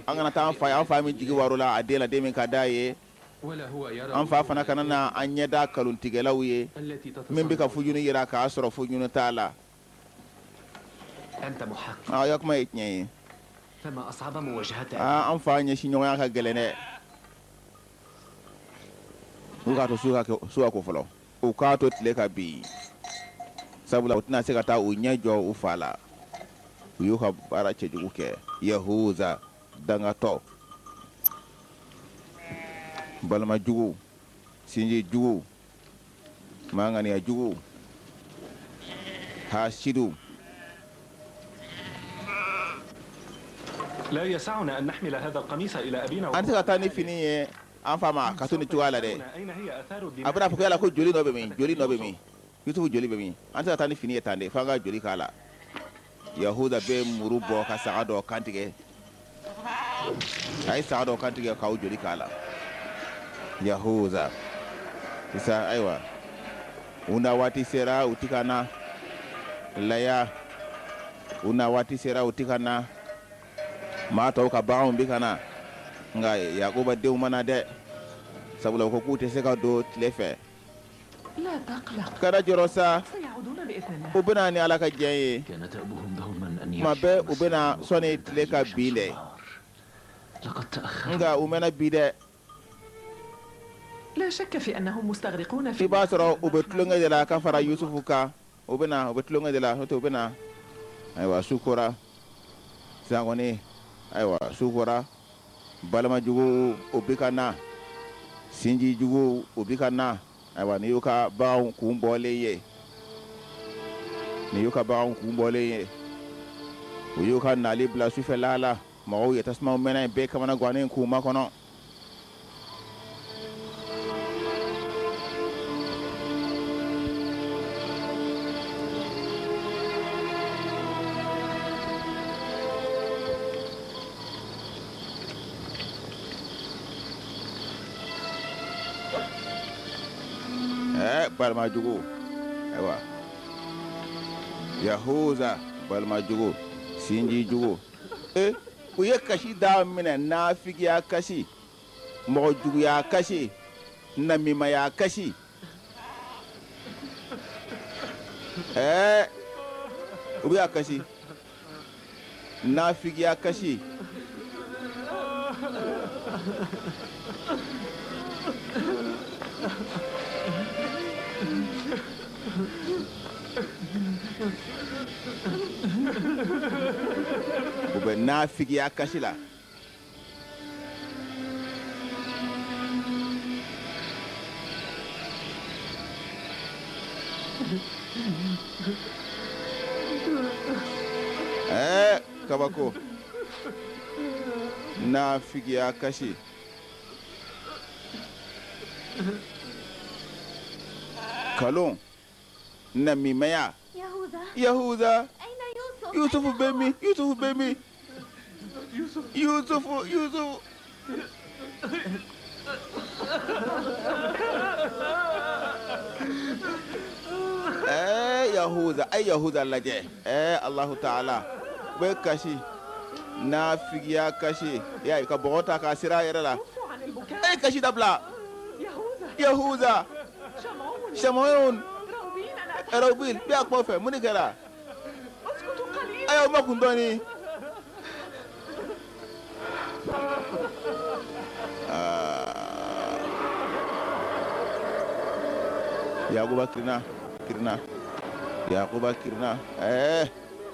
Speaker 1: An kana taa an fa ye, an fa min jigi waro la a den la, den min ka d'a ye. An fa fana kana na an ɲɛda nkalontigɛlaw ye min bɛ ka fujunu yira k'a sɔrɔ fujunu t'a la. Aa ya kuma ye tiɲɛ ye. Aa an fa ɲɛsin ɲɔgɔnya ka gɛlɛn dɛ. U k'a to su ka ko fɔlɔ. U k'a to tile ka bin. Sabula u tɛna se ka taa u ɲɛ jɔ u fa la. U y'u ka baara cɛjugu kɛ. Yahuza dangatɔ. Balima jugu, sinji jugu, maa ŋaniya jugu, hasidu. An tɛ se ka taa ni fini ye an fa ma ka to nin cogoya la dɛ. A bɛna fɔ ko yala ko joli nɔ bɛ min, joli nɔ bɛ min, Yusufu joli bɛ min? An tɛ se ka taa ni fini ye tan de, f'an ka joli k'a la. Yahuza bɛ muru bɔ ka saga dɔ kantigɛ. A ye saga dɔ kantigɛ k'o joli k'a la. Yahuza sisan ayiwa u na waati sera u ti ka na. Laya u na waati sera u ti ka na. Maa tɔw ka baganw bi ka na, nka Yakuba denw ma na dɛ, sabula u ko k'u tɛ se ka don tile fɛ. Kana jɔrɔ sa, u bɛna ni Ala ka diɲɛ ye. Tuma bɛɛ u bɛna sɔnni tile ka bin dɛ, nka u mɛnna bi dɛ. I b'a sɔrɔ u bɛ tulonkɛ de la ka fara Yusufu kan. U bɛna, u bɛ tulonkɛ de la, n'o tɛ u bɛna. Ayiwa su kora sisan kɔni, ayiwa su kora, balima jugu u bi ka na, sinji jugu u bi ka na. Ayiwa n'i y'u ka baganw kun bɔlen ye, n'i y'u ka baganw kun bɔlen ye, u y'u ka nali bila sufɛla la. Mɔgɔw ye tasumaw mɛnɛ, bɛɛ kamanagannen k'u makɔnɔ. Balima jugu, ayiwa Yahuza balima jugu, sinji jugu, u ye kasi daminɛ, nafigiya kasi, mɔgɔ juguya kasi, namimaya kasi. U bɛ kasi, nafigiya kasi. U bɛ nafigiya kasi la. Kabako, nafigiya kasi. Kalon, namimaya. Yahuza, Yusufu bɛ min? Yusufu bɛ min? Yusufu, Yusufu. Yahuza, ay Yahuza lajɛ. Allahu ta'ala, bɛ kasi, nafigiya kasi. Ya ka bɔgɔ ta k'a sira a yɛrɛ la. E kasi dabila. Yahuza, Shamayun, Rabil, bɛ a kuma fɛ, mun de kɛra? Ayiwa, ma kun dɔɔni. Yakuba kirinna, kirinna. Yakuba kirinna.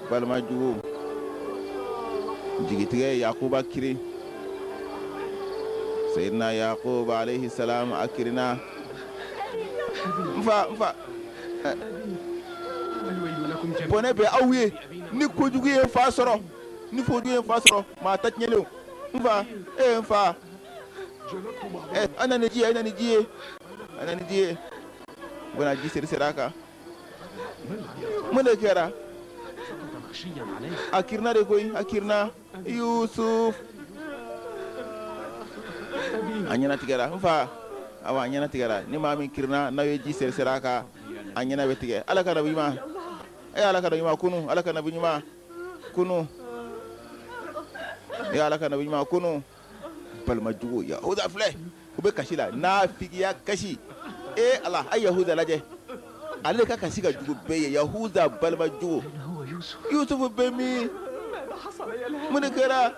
Speaker 1: Balima jugu, jigitigɛ Yakuba kirin. Seyidina Yakuba alayhi salam a kirinna. N fa, n fa. Bɔnɛ bɛ aw ye ni kojugu ye fa sɔrɔ, ni kojugu ye fa sɔrɔ, maa ta tiɲɛlenw. N fa, n fa. An na ni ji ye, an na ni ji ye, an na ni ji ye. U bɛna ji seri seri a kan. Mun de kɛra? A kirinna de koyi, a kirinna. Yusuf, a ɲɛnatigɛra. N fa, awa a ɲɛnatigɛra. Ni maa min kirinna, n'aw ye ji seri seri a kan, a ɲɛna bɛ tigɛ. Ala ka nabi ɲuman, Ala ka nabi ɲuman kunu, Ala ka nabi ɲuman kunu, Ala ka nabi ɲuman kunu. Balima jugu Yahuda filɛ u bɛ kasi la nafigiya kasi ee Ala a ye Yahuda lajɛ ale ka kasi ka jugu bɛɛ ye Yahuda balima jugu Yusufu bɛ min mun de kɛra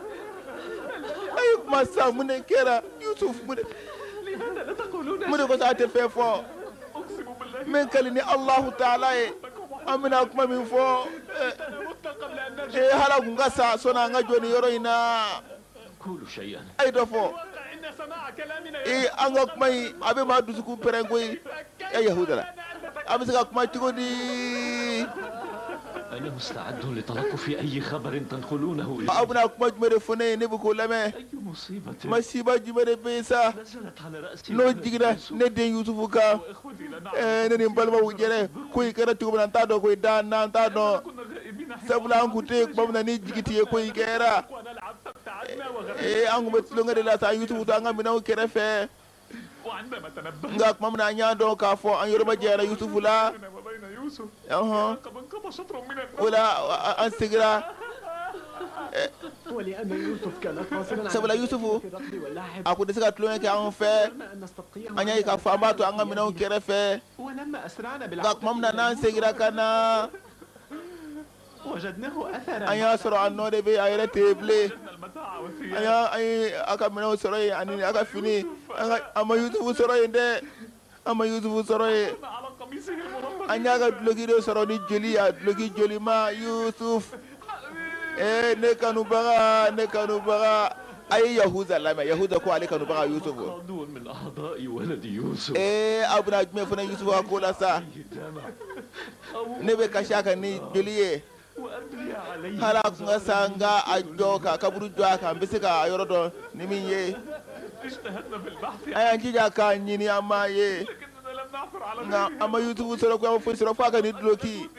Speaker 1: a ye kuma sa mun de kɛra Yusufu mun de kosɔn a tɛ fɛn fɔ n bɛ kali ni Alahu taala ye an bɛna kuma min fɔ ee hala kun ka sa sɔnni an ka jɔ nin yɔrɔ in na a ye dɔ fɔ ee an ka kuma in a bɛ maa dusukun pɛrɛn koyi e Yahuda la an bɛ se ka kuma cogo di aw bɛna kuma jumɛn de fɔ ne ye ne bɛ k'o lamɛn masiba jumɛn de bɛ yen sa n'o jiginna ne den Yusufu kan ne ni n balimaw jɛrɛ ko in kɛra cogo min na n t'a dɔn koyi dan na n t'a dɔn sabula an kun tɛ yen tuma min na ni jigi tɛ ye ko in kɛra ee an kun bɛ tulonkɛ de la sa Yusufu to an ka minɛnw kɛrɛfɛ nka tuma min na an y'a dɔn k'a fɔ an yɔrɔ majanyara Yusufu la ɔhɔn o la an seginna sabula Yusufu a kun tɛ se ka tulonkɛ kɛ anw fɛ an y'a ye k'a fɔ an b'a to an ka minɛnw kɛrɛfɛ nka tuma min na n'an seginna ka na an y'a sɔrɔ a nɔ de bɛ a yɛrɛ tɛ yen bilen an ye a ka minɛnw sɔrɔ yen ani a ka fini an ma Yusufu sɔrɔ yen dɛ an ma Yusufu sɔrɔ yen an y'a ka duloki de sɔrɔ ni joli a duloki jolima Yusuf ee ne kanubaga ne kanubaga a ye Yahuza lamɛn Yahuza ko ale kanubaga Yusufu ee aw bɛna jumɛn fɔ ne Yusufu ka ko la sa ne bɛ kasi a kan ni joli ye hali a kun ka sa n ka a jɔ ka kaburu jɔ a kan n bɛ se k'a yɔrɔ dɔn ni min ye an y'an jija k'a ɲini an m'a ye nka an ma Yusufu sɔrɔ ko an ma foyi sɔrɔ f'a ka nin duloki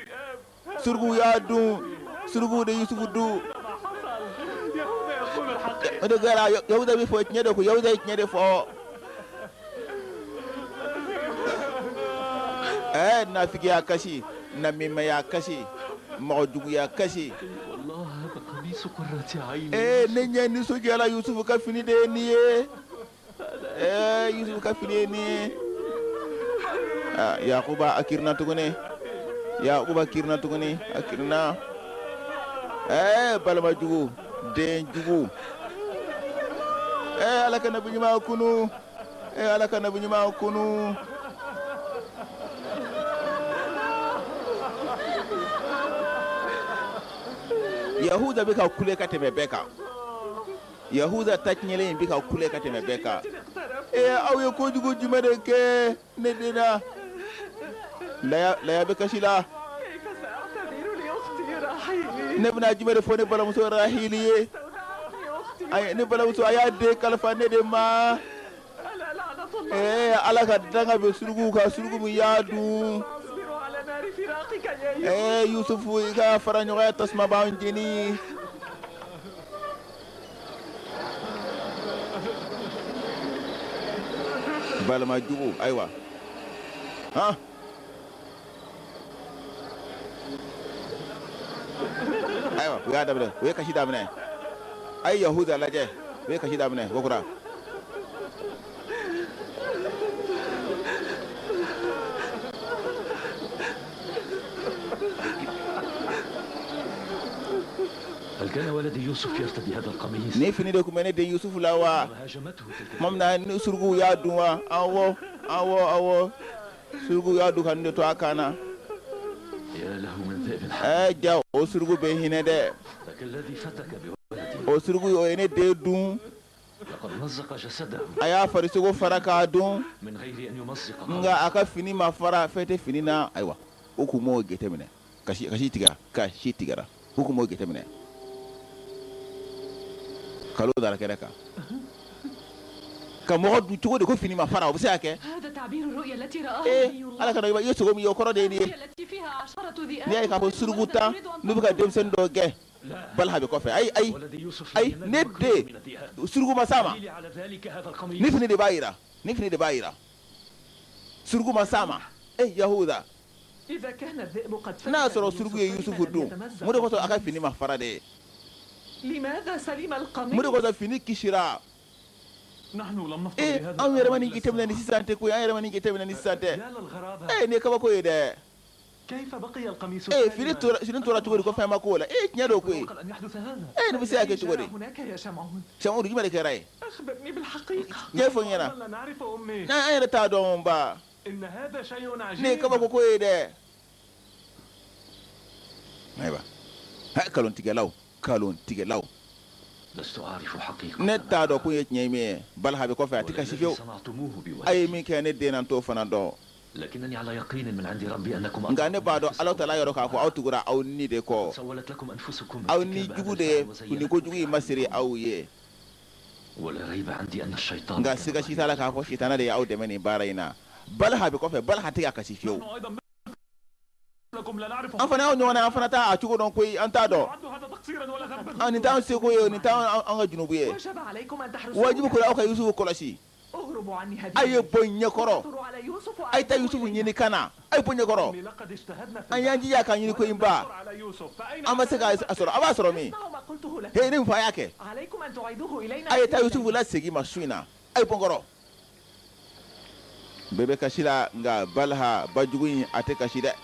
Speaker 1: surukuw y'a dun surukuw de Yusufu dun o de kɛra Yahuda bɛ fɔ tiɲɛ de ko Yahuda ye tiɲɛ de fɔ ɛɛ nafigiya kasi namimaya kasi mɔgɔ juguya kasi ee ne ɲɛ nisɔndiyara Yusufu ka fini de ye nin ye ee Yusufu ka fini ye nin ye aa Yakuba a kirinna tuguni Yakuba kirinna tuguni a kirinna ɛɛ balima jugu den jugu ee Ala ka nabi ɲuman kunu ee Ala ka nabi ɲuman kunu Yahuda bɛ ka kule ka tɛmɛ bɛɛ kan Yahuda ta tiɲɛlen in bɛ ka kule ka tɛmɛ bɛɛ kan ee aw ye kojugu jumɛn de kɛ ne den na Laya bɛ kasi la ne bɛna jumɛn de fɔ ne balimamuso Rahili ye ne balimamuso a y'a den kalifa ne de ma ee Ala ka danga bɛ suruku kan suruku min y'a dun ee Yusufu i ka faraɲɔgɔnya tasuma b'an jeni balima jugu ayiwa han ayiwa u y'a daminɛ u ye kasi daminɛ a ye Yahuda lajɛ u ye kasi daminɛ kokura Nin fini de tun bɛ ne den Yusufu la wa tuma min na ni surukuw y'a dun wa awɔ awɔ awɔ surukuw y'a dun ka nin de to a kan na ɛɛ ja o suruku bɛ hinɛ dɛ o suruku o ye ne den dun a y'a farisogo fara k'a dun nka a ka fini ma fara fɛn tɛ fini na ayiwa o kun m'o jateminɛ kasi kasi tigɛra kasi tigɛra u kun m'o jateminɛ kalo dara kɛnɛ kan ka mɔgɔ dun cogo di ko fini ma fara o bɛ se ka kɛ ee ala kana i ye sogo min ye o kɔrɔ de ye nin ye n'i y'a ye k'a fɔ suruku tan n'u bɛ ka denmisɛnnin dɔ gɛn baliha bɛ kɔfɛ ayi ayi ayi ne den suruku ma s'a ma nin fini de b'a yira nin fini de b'a yira suruku ma s'a ma e yahuda n'a y'a sɔrɔ suruku ye yusufu dun mun de kosɔn a ka fini ma fara de mun de kosɔn fini kisira Ee, anw yɛrɛ ma nin jateminɛ ni sisan tɛ koyi, an yɛrɛ ma nin jateminɛ ni sisan tɛ. Ee, nin ye kabako ye dɛ. Ee, fini tora cogo di ko fɛn ma k'o la? Ee, tiɲɛ don koyi. Ee, nin bɛ se ka kɛ cogo di? Shamuru, jumɛn de kɛra ye? Tiɲɛ fɔ n ɲɛna. N'an yɛrɛ t'a dɔn ba. Nin ye kabako ko ye dɛ. Ayiwa, kalontigɛlaw, kalontigɛlaw. Ne t'a dɔn ko ye tiɲɛ ye min ye. Balaha bɛ kɔfɛ, a tɛ kasi fiyewu. A ye min kɛ ne den na, n t'o fana dɔn. Nka ne b'a dɔn Ala taala yɔrɔ k'a fɔ aw tugura aw ni de kɔ, aw ni jugu de ye nin kojugu in masiri aw ye. Nka siga si t'a la k'a fɔ sitana de ye aw dɛmɛ nin baara in na. Balaha bɛ kɔfɛ, Balaha tɛ ka kasi fiyewu. An fana y'aw ɲɔgɔn na, an fana t'a cogo dɔn koyi, an t'a dɔn. Nin t'an seko ye, nin t'an ka junubu ye. Wajibi ko aw ka Yusufu kɔlɔsi. A ye bɔ ɲɛkɔrɔ, a ye taa Yusufu ɲini ka na, a ye bɔ ɲɛkɔrɔ. An y'an jija k'a ɲini ko in ba, an ma se k'a sɔrɔ. A b'a sɔrɔ min? He, ne fa y'a kɛ. A ye taa Yusufu lasegin ma su in na, a ye bɔ n kɔrɔ. Bɛɛ bɛ kasi la, nka Balaha bajugu in, a tɛ kasi dɛ.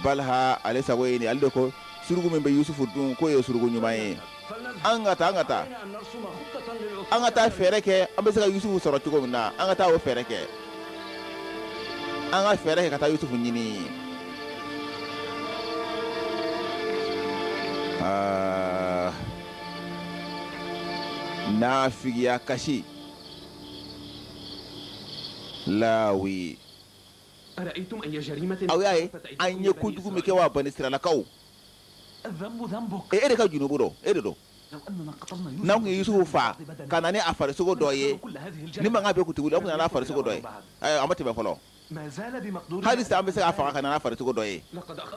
Speaker 1: Balaha ale sago ye nin, ale de ko suruku min bɛ Yusufu dun, k'o ye suruku ɲuman ye. An ka taa, an ka taa, an ka taa fɛɛrɛ kɛ an bɛ se ka Yusufu sɔrɔ cogo min na. An ka taa o fɛɛrɛ kɛ, an ka fɛɛrɛ kɛ ka taa Yusufu ɲini. Aa, nafigiya kasi lawi. Aw y'a ye an ye kojugu min kɛ wa, bani siralakaw? E de ka junubu dɔn, e de don. N'an tun ye Yusufu fa ka na ni a farisogo dɔ ye, ni mankan bɛɛ tun tɛ wuli. Aw tun nana n'a farisogo dɔ ye. A ma tɛmɛ fɔlɔ. Hali sisan an bɛ se k'a faga ka na n'a farisogo dɔ ye.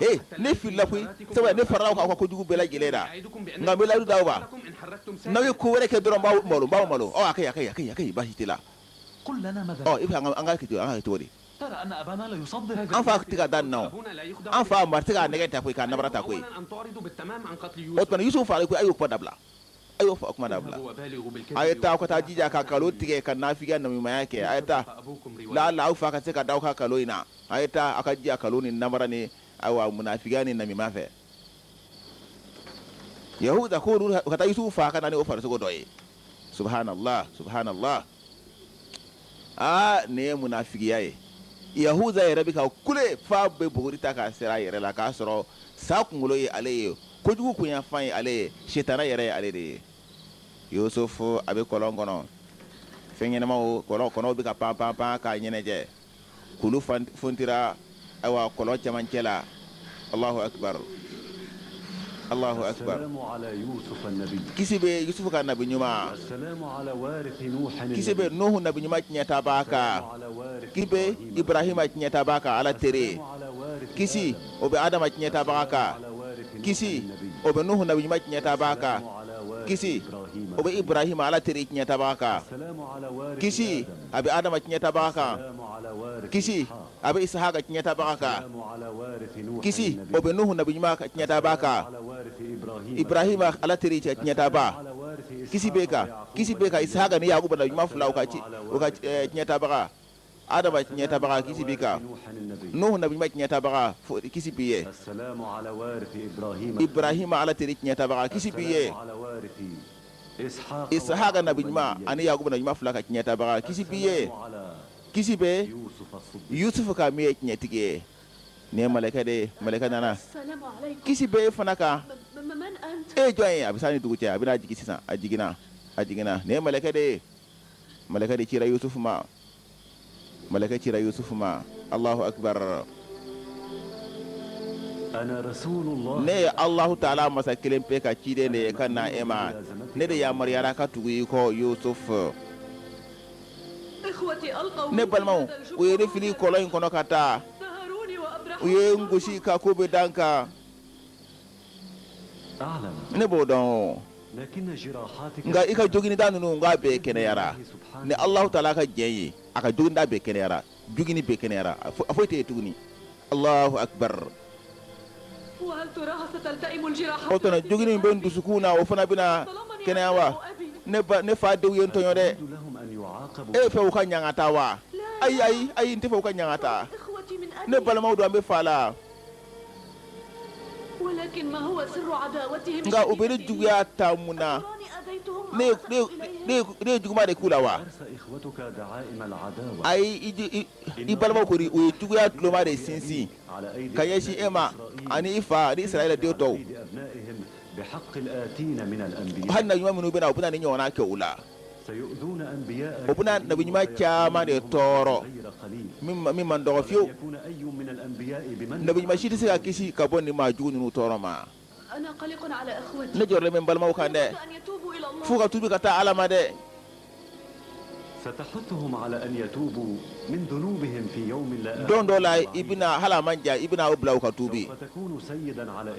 Speaker 1: Ee, ne filila koyi, sabu ne farala aw kan aw ka kojugu bɛɛ lajɛlen na. Nka n bɛ layidu d'aw ma, n'aw ye ko wɛrɛ kɛ dɔrɔn, n b'aw malo, n b'aw malo. Ɔ, a ka ɲi, a ka ɲi, a ka ɲi, a ka ɲi, baasi t'i la. Ɔ, i bɛ fɛ an ka kɛ cogo, an ka kɛ cogo di? An fa tɛ ka da nin na o, an fa maa tɛ k'a nɛgɛ ta koyi, k'a nabara ta koyi. O tuma Yusufu fagali koyi, a y'o kuma dabila, a y'o kuma dabila. A ye taa, aw ka taa jija ka kalon tigɛ, ka nafigiya namimaya kɛ. A ye taa, laala aw fa ka se ka da aw ka kalon in na. A ye taa, aw ka jija kalon ni namara ni ayiwa munafigiya ni namima fɛ. Yahuda ko olu ka taa Yusufu fa ka na ni o farisogo dɔ ye. Subhanallah, subhanallah. Aa, nin ye munafigiya ye. Yahuda yɛrɛ bɛ ka kule f'a bɛ buguri ta k'a seri a yɛrɛ la, k'a sɔrɔ sa kunkolo ye ale ye, kojugu kunyanfan ye ale ye, sitana yɛrɛ ye ale de ye. Yusufu a bɛ kɔlɔn kɔnɔ, fɛn ɲɛnamaw kɔlɔn kɔnɔw bɛ ka pan pan pan k'a ɲɛnajɛ. Kulu fontira ayiwa kɔlɔn cɛmancɛ la. Allahu akbar, Allahu akbar. Kisi bɛ Yusufu ka nabi ɲuman, kisi bɛ Nuhu nabi ɲuman tiɲɛtabaa kan, kisi bɛ Ibrahima tiɲɛtabaa kan, Ala teri. Kisi o bɛ Adama tiɲɛtabaga kan, kisi o bɛ Nuhu nabi ɲuman tiɲɛtabaa kan, kisi o bɛ Ibrahima Ala teri tiɲɛtabaga kan, kisi a bɛ Adama tiɲɛtabaga kan, kisi a bɛ Isahaka tiɲɛtabaga kan, kisi o bɛ Nuhu nabi ɲuman tiɲɛtabaa kan, Ibrahima Ala teri cɛ tiɲɛtabaa, kisi bɛ kan, kisi bɛ kan Isahaka ni Yakuba nabi ɲuman fila o ka tiɲɛtabaga, Adama tiɲɛtabaga, kisi b'i kan, Nuhu nabi ɲuman tiɲɛtabaga, kisi b'i ye, Ibrahima Ala teri tiɲɛtabaga, kisi b'i ye, Isahaka nabi ɲuman ani Yakuba nabi ɲuman fila ka tiɲɛtabaga, kisi b'i ye, kisi bɛ Yusufu kan min ye tiɲɛtigi ye. Nin ye malɛkɛ de ye, malɛkɛ nana, kisi bɛ e fana kan. E ye jɔn ye? A bɛ s'a ni dugu cɛ, a bɛna jigin sisan. A jiginna, a jiginna. Nin ye malɛkɛ de ye, malɛkɛ de cira Yusufu ma, malɛkɛ cira Yusufu ma. Allahu akbar. Ne ye Allahu taala masa kelen pe ka ciden de ye ka na e ma. Ne de yamaruyara ka tugu i kɔ, Yusufu. Ne balimaw, u ye ne fili kɔlɔn in kɔnɔ ka taa, u ye n gosi ka ko bɛ da n kan. Ne b'o dɔn, nka i ka joginida ninnu, n k'a bɛɛ kɛnɛyara ni Allahu taala ka jɛn ye. A ka joginida bɛɛ kɛnɛyara, jogini bɛɛ kɛnɛyara, a foyi tɛ yen tuguni. Allahu akbar. O tuma jogini min bɛ n dusukun na, o fana bɛna kɛnɛya wa? Ne fa denw ye n tɔɲɔ dɛ. E bɛ fɛ u ka ɲangata wa? Ayi, ayi, ayi, n tɛ fɛ u ka ɲangata. Ne balimaw don, an bɛ fa la. Nka u bɛ ne juguya ta mun na? Ne ye juguman de k'u la wa? Ayi, i balimaw kɔni, u ye juguya tuloma de sinsin ka ɲɛsin e ma ani i fa ani Israɛla den tɔw. Hali nabi ɲuman minnu bɛ na, u bɛna nin ɲɔgɔnna kɛ u la. U bɛna nabi ɲuman caman de tɔɔrɔ min man dɔgɔ fiyewu. Nabi ɲuman si tɛ se ka kisi ka bɔ nin maa jugu ninnu tɔɔrɔ ma. Ne jɔrɔlen bɛ n balimaw kan dɛ, f'u ka tuubi ka taa Ala ma dɛ. Don dɔ la i bɛna, hali a man jan, i bɛna o bila u ka tuubi.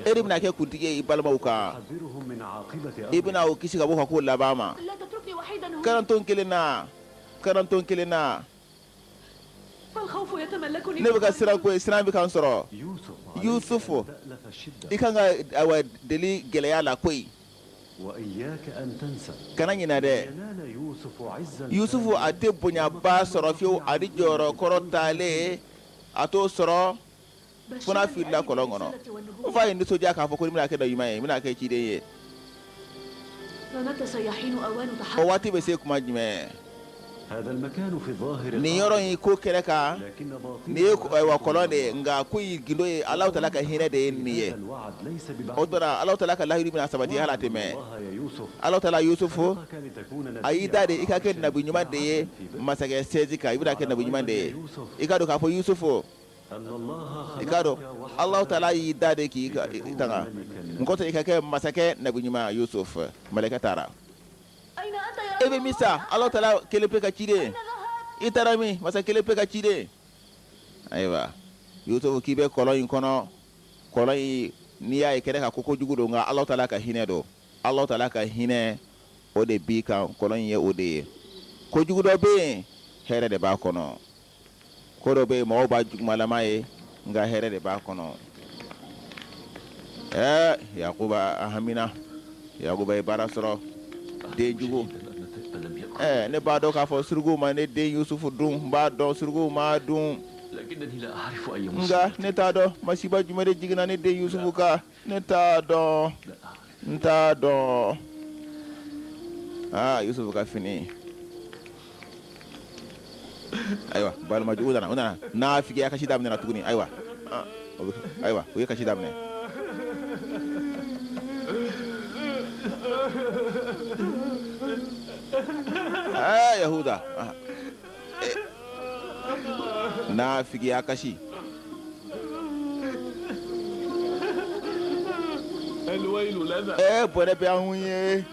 Speaker 1: E de bɛna kɛ kuntigi ye i balimaw kan. I bɛna o kisi ka bɔ u ka ko laban ma. Kana n to n kelen na, kana n to n kelen na. Ne bɛ ka siran koyi, siran bɛ ka n sɔrɔ. Yusufu, i kan ka awa deli gɛlɛya la koyi. Kana ɲinɛ dɛ, Yusufu a tɛ bonyaba sɔrɔ fiyewu, ani jɔyɔrɔ kɔrɔtalen a t'o sɔrɔ fo n'a filila kɔlɔn kɔnɔ. N fa ye nisɔndiya k'a fɔ ko n bɛna kɛ ɲuman ye, n bɛna kɛ ciden ye. O waati bɛ se kuma jumɛn? Nin yɔrɔ in ko kɛnɛ kan, nin ye ayiwa kɔlɔn de ye, nka ko in gindo ye Alahu taala ka hinɛ de ye nin ye. O tuma na Alahu taala ka lahidu bɛna sabati hali a tɛ mɛn. Alahu taala Yusufu a y'i da de i ka kɛ nabi ɲuman de ye masakɛ sɛzi kan, i bɛna kɛ nabi ɲuman de ye. I k'a dɔn k'a fɔ Yusufu, i k'a dɔn Alahu taala y'i da de k'i tanga n kɔtɔ i ka kɛ masakɛ nabi ɲuman Yusuf. Mɛlɛkɛ taara. E bɛ min sa Alahu taala kelen pe ka ciden, i taara min masa kelen pe ka ciden? Ayiwa Yusufu, k'i bɛ kɔlɔn in kɔnɔ, kɔlɔn in n'i y'a ye kɛnɛ kan ko kojugu don, nka Alahu taala ka hinɛ don. Alahu taala ka hinɛ o de b'i kan, kɔlɔn in ye o de ye. Kojugu dɔ bɛ yen, hɛrɛ de b'a kɔnɔ. Ko dɔ bɛ yen, mɔgɔw b'a jugumalama ye, nka hɛrɛ de b'a kɔnɔ. Ɛɛ Yakuba a hamina, Yakuba ye baara sɔrɔ, den jugu. Ɛɛ ne b'a dɔn k'a fɔ surukuw ma ne den Yusufu dun, n b'a dɔn surukuw m'a dun. Nka ne t'a dɔn masiba jumɛn de jiginna ne den Yusufu kan, ne t'a dɔn, n t'a dɔn. Aa Yusufu ka fini. Ayiwa balimajugu nana, u nana nafigiya kasi daminɛna tuguni. Ayiwa, ayiwa u ye kasi daminɛ. Aa Yahuda, nafigiya kasi. Ee bɔnɛ bɛ anw ye.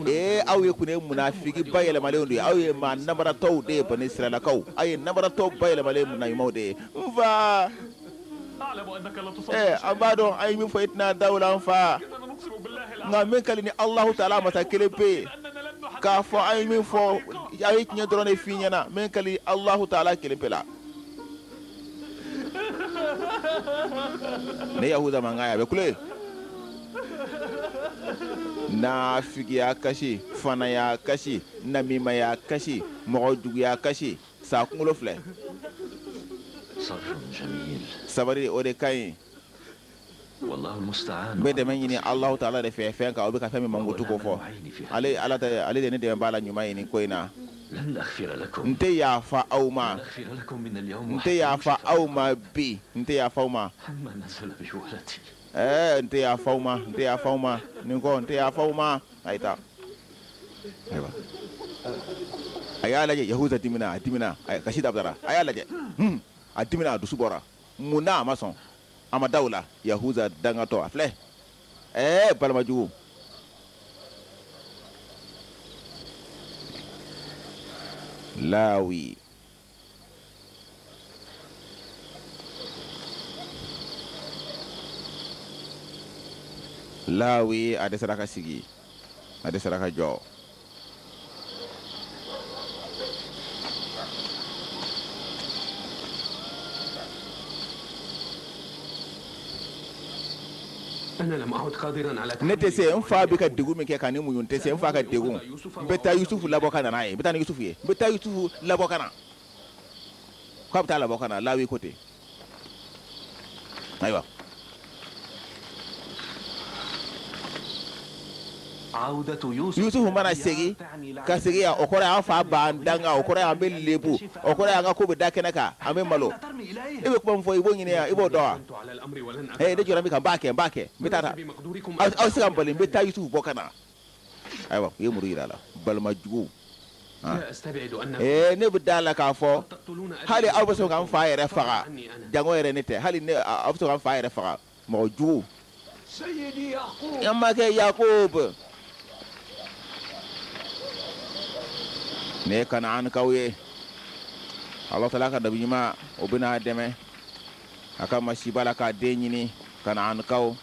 Speaker 1: Ee aw ye kun ye munafigi bayɛlɛmalenw de ye, aw ye maa nabaratɔw de ye, bani Israɛlakaw, aw ye nabaratɔw bayɛlɛmalen naɲumanw de ye. N fa, ee an b'a dɔn an ye min fɔ i tɛna da o la n fa, nka min kali ni Alahu taala masa kelen pe ye k'a fɔ an ye min fɔ, a ye tiɲɛ dɔrɔn de f'i ɲɛna, min kali Alahu taala kelen pe la. Ne Yahuda mankan ye, a bɛ kule. Nafigiya kasi, fanaya kasi, namimaya kasi, mɔgɔ juguya kasi, sa kunkolo filɛ. Sabari o de ka ɲi. N bɛ dɛmɛ ɲini Alahu taala de fɛ fɛn kan, o bɛ ka fɛn min mankutu ko fɔ. Ale Ala tɛ, ale de ne dɛmɛ b'a la ɲuman ye nin ko in na. N tɛ yafa aw ma, n tɛ yafa aw ma bi, n tɛ yafa aw ma. Ɛɛ n tɛ yafa aw ma, n tɛ yafa aw ma, nin kɔ n tɛ yafa aw ma. A ye taa. Ayiwa. A y'a lajɛ, Yahuza dimina, a dimina, a kasi dabila, a y'a lajɛ. A dimina, a dusu bɔra. Mun na a ma sɔn? A ma da o la. Yahuza dangatɔ, a filɛ. Ɛɛ balimajugu. Lawi. Lawi a dɛsɛra ka sigi, a dɛsɛra ka jɔ. Ne tɛ se, n fa bɛ ka degun min kɛ ka ne muɲu, n tɛ se n fa ka degun. N bɛ taa Yusufu labɔ ka na n'a ye, n bɛ taa ni Yusufu ye, n bɛ taa Yusufu labɔ ka na. K'a bɛ taa labɔ ka na, Lawi ko ten. Ayiwa. Yusufu mana segin ka segin yan, o kɔrɔ ye an fa b'an danga, o kɔrɔ ye an bɛ lebu, o kɔrɔ ye an ka ko bɛ da kɛnɛ kan, an bɛ malo. E bɛ kuma min fɔ, i b'o ɲini yan, i b'o dɔn wa? Ee, ne jɔra min kan, n b'a kɛ, n b'a kɛ, n bɛ taa. Aw se ka n bali, n bɛ taa Yusufu bɔ ka na. Ayiwa, u ye muru yira a la, balima jugu. Ee, ne bɛ da la k'a fɔ hali aw bɛ sɔn ka n fa yɛrɛ faga, jango yɛrɛ ne tɛ, hali ne aw bɛ sɔn ka n fa yɛrɛ faga, mɔgɔ jugu. An makɛ Yakubu, ne ye Kanaankaw ye. Ala taala ka nabi ɲuman, o bɛna a dɛmɛ a ka masiba la k'a den ɲini. Kanaankaw,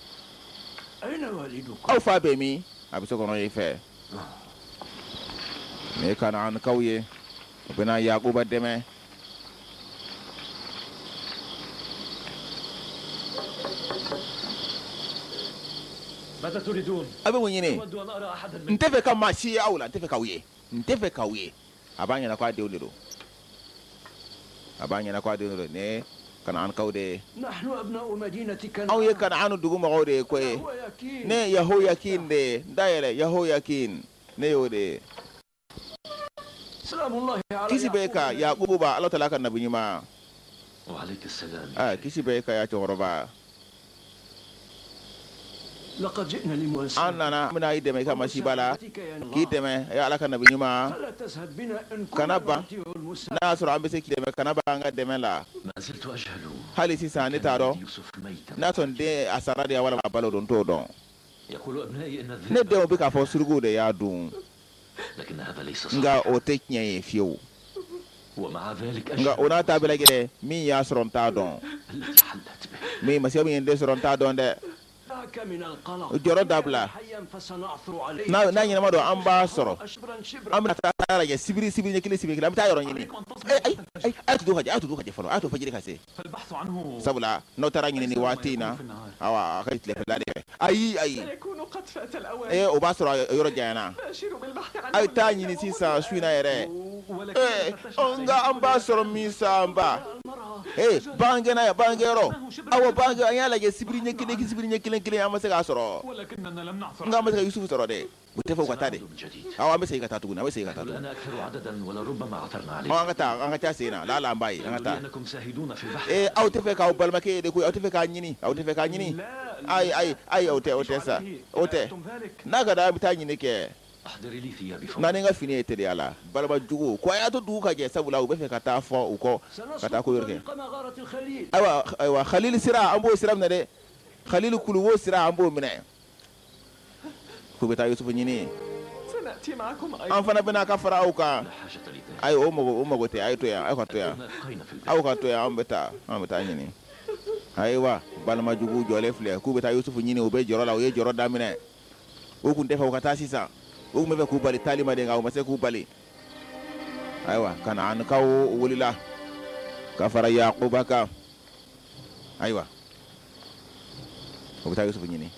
Speaker 1: aw fa bɛ min? A bɛ so kɔnɔ yen fɛ. Ne ye Kanaankaw ye, o bɛna Yakuba dɛmɛ. A bɛ mun ɲini? N tɛ fɛ ka maa si ye aw la, n tɛ fɛ k'aw ye, n tɛ fɛ k'aw ye. A b'a ɲɛna ko a denw de don, a b'a ɲɛna ko a denw de don. Ne Kanaankaw de ye, anw ye Kanaan dugu mɔgɔw de ye koyi. Ne Yahoyakin de ye, n da yɛlɛ, Yahoyakin, ne y'o de ye. Kisi bɛ ka Yakuba, Ala taala ka nabi ɲuman. Kisi bɛ ka ya cɛkɔrɔba. An nana, an bɛna i dɛmɛ i ka masiba la, k'i dɛmɛ ya Ala ka nabi ɲuman. Kana ban, n'a y'a sɔrɔ an bɛ se k'i dɛmɛ, kana ban an ka dɛmɛ la. Hali sisan ne t'a dɔn n'a sɔrɔ n den a sara de ya walima a balo don, n t'o dɔn. Ne denw bɛ k'a fɔ surukuw de y'a dun, nka o tɛ tiɲɛ ye fiyewu. Nka o n'a ta bɛɛ lajɛlen, min y'a sɔrɔ n t'a dɔn, min masiba min ye n den sɔrɔ n t'a dɔn dɛ. Jɔrɔ dabila, n'a ɲɛnama don an b'a sɔrɔ. An bɛna taa lajɛ sibiri sibiri ɲɛ kelen, sibiri kelen, an bɛ taa yɔrɔ ɲini. Ayi ayi, a ye to ka jɛ, a ye to ka jɛ fɔlɔ, a ye to fajiri ka se. Sabula n'aw taara ɲini nin waati in na, awa a ka tilefɛla de fɛ. Ayi ayi, ee o b'a sɔrɔ yɔrɔ janyana. A ye taa ɲini sisan su in na yɛrɛ. Ee nka an b'a sɔrɔ min sa, an ba. Ee bagangɛnna yan, bagangɛnyɔrɔ. Awɔ, bagangɛn, an y'a lajɛ sibiri ɲɛ kelen, sibiri ɲɛ kelen kelen, an ma se k'a sɔrɔ. Nka an ma se ka Yusufu sɔrɔ dɛ. U tɛ fɛ u ka taa de. Awɔ, an bɛ segin ka taa tuguni, an bɛ segin ka taa tuguni. Ɔ, an ka taa, an ka taa sen na, laala an b'a ye, an ka taa. Ee, aw tɛ fɛ k'aw balimakɛ ye de koyi, aw tɛ fɛ k'a ɲini, aw tɛ fɛ k'a ɲini. Ayi, ayi, ayi, o tɛ, o tɛ sa, o tɛ. N'a ka d'a ye, an bɛ taa ɲini kɛ. Na ni n ka fini ye teliya la. Balima jugu ko a y'a to dugu ka jɛ, sabula u bɛ fɛ ka taa fɔ u kɔ, ka taa ko wɛrɛ kɛ. Ayiwa, ayiwa, Khalil sira, an b'o sira minɛ dɛ. Khalil kuluwo sira, an b'o minɛ. K'u bɛ taa Yusufu ɲini. An fana bɛna ka fara aw kan. Ayi, o mago, o mago tɛ. A ye to yan, aw ka to yan, aw ka to yan, an bɛ taa, an bɛ taa ɲini. Ayiwa, balima jugu jɔlen filɛ k'u bɛ taa Yusufu ɲini, u bɛ jɔrɔ la, u ye jɔrɔ daminɛ. U tun tɛ fɛ u ka taa sisan, u tun bɛ fɛ k'u bali taali ma de, nka u ma se k'u bali. Ayiwa, Kanaankaw wulila ka fara Yakuba kan. Ayiwa, u bɛ taa Yusufu ɲini,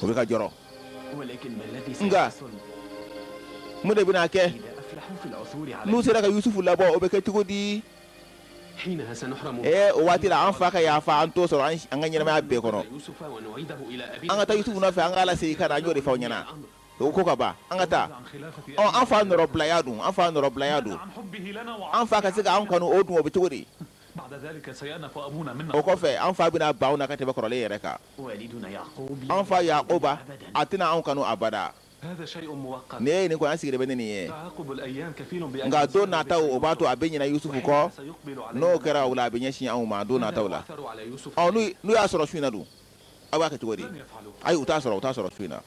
Speaker 1: u bɛ ka jɔrɔ. Nka mun de bɛna kɛ n'u sera ka Yusufu labɔ? O bɛ kɛ cogo di? Ee, o waati la an fa ka yafa an t'o sɔrɔ an ka ɲɛnamaya bɛɛ kɔnɔ. An ka taa Yusufu nɔfɛ, an k'a lasegin ka na, an y'o de fɔ aw ɲɛna. O ko ka ban, an ka taa. Ɔ, an fa nɔrɔbilaya dun, an fa nɔrɔbilaya dun, an fa ka se k'an kanu, o dun, o bɛ cogo di? O kɔfɛ, an fa bɛna ban anw na ka tɛmɛ kɔrɔlen yɛrɛ kan. An fa Yakuba, a tɛna anw kanu abada. Nin ye nin ko an sigilen bɛ ni nin ye, nka don nataw o b'a to a bɛ ɲinɛ Yusufu kɔ. N'o kɛra o la, a bɛ ɲɛsin anw ma don nataw la. Ɔ, n'u y'a sɔrɔ su in na dun, aw b'a kɛ cogo di? Ayi, u t'a sɔrɔ, u t'a sɔrɔ su in na.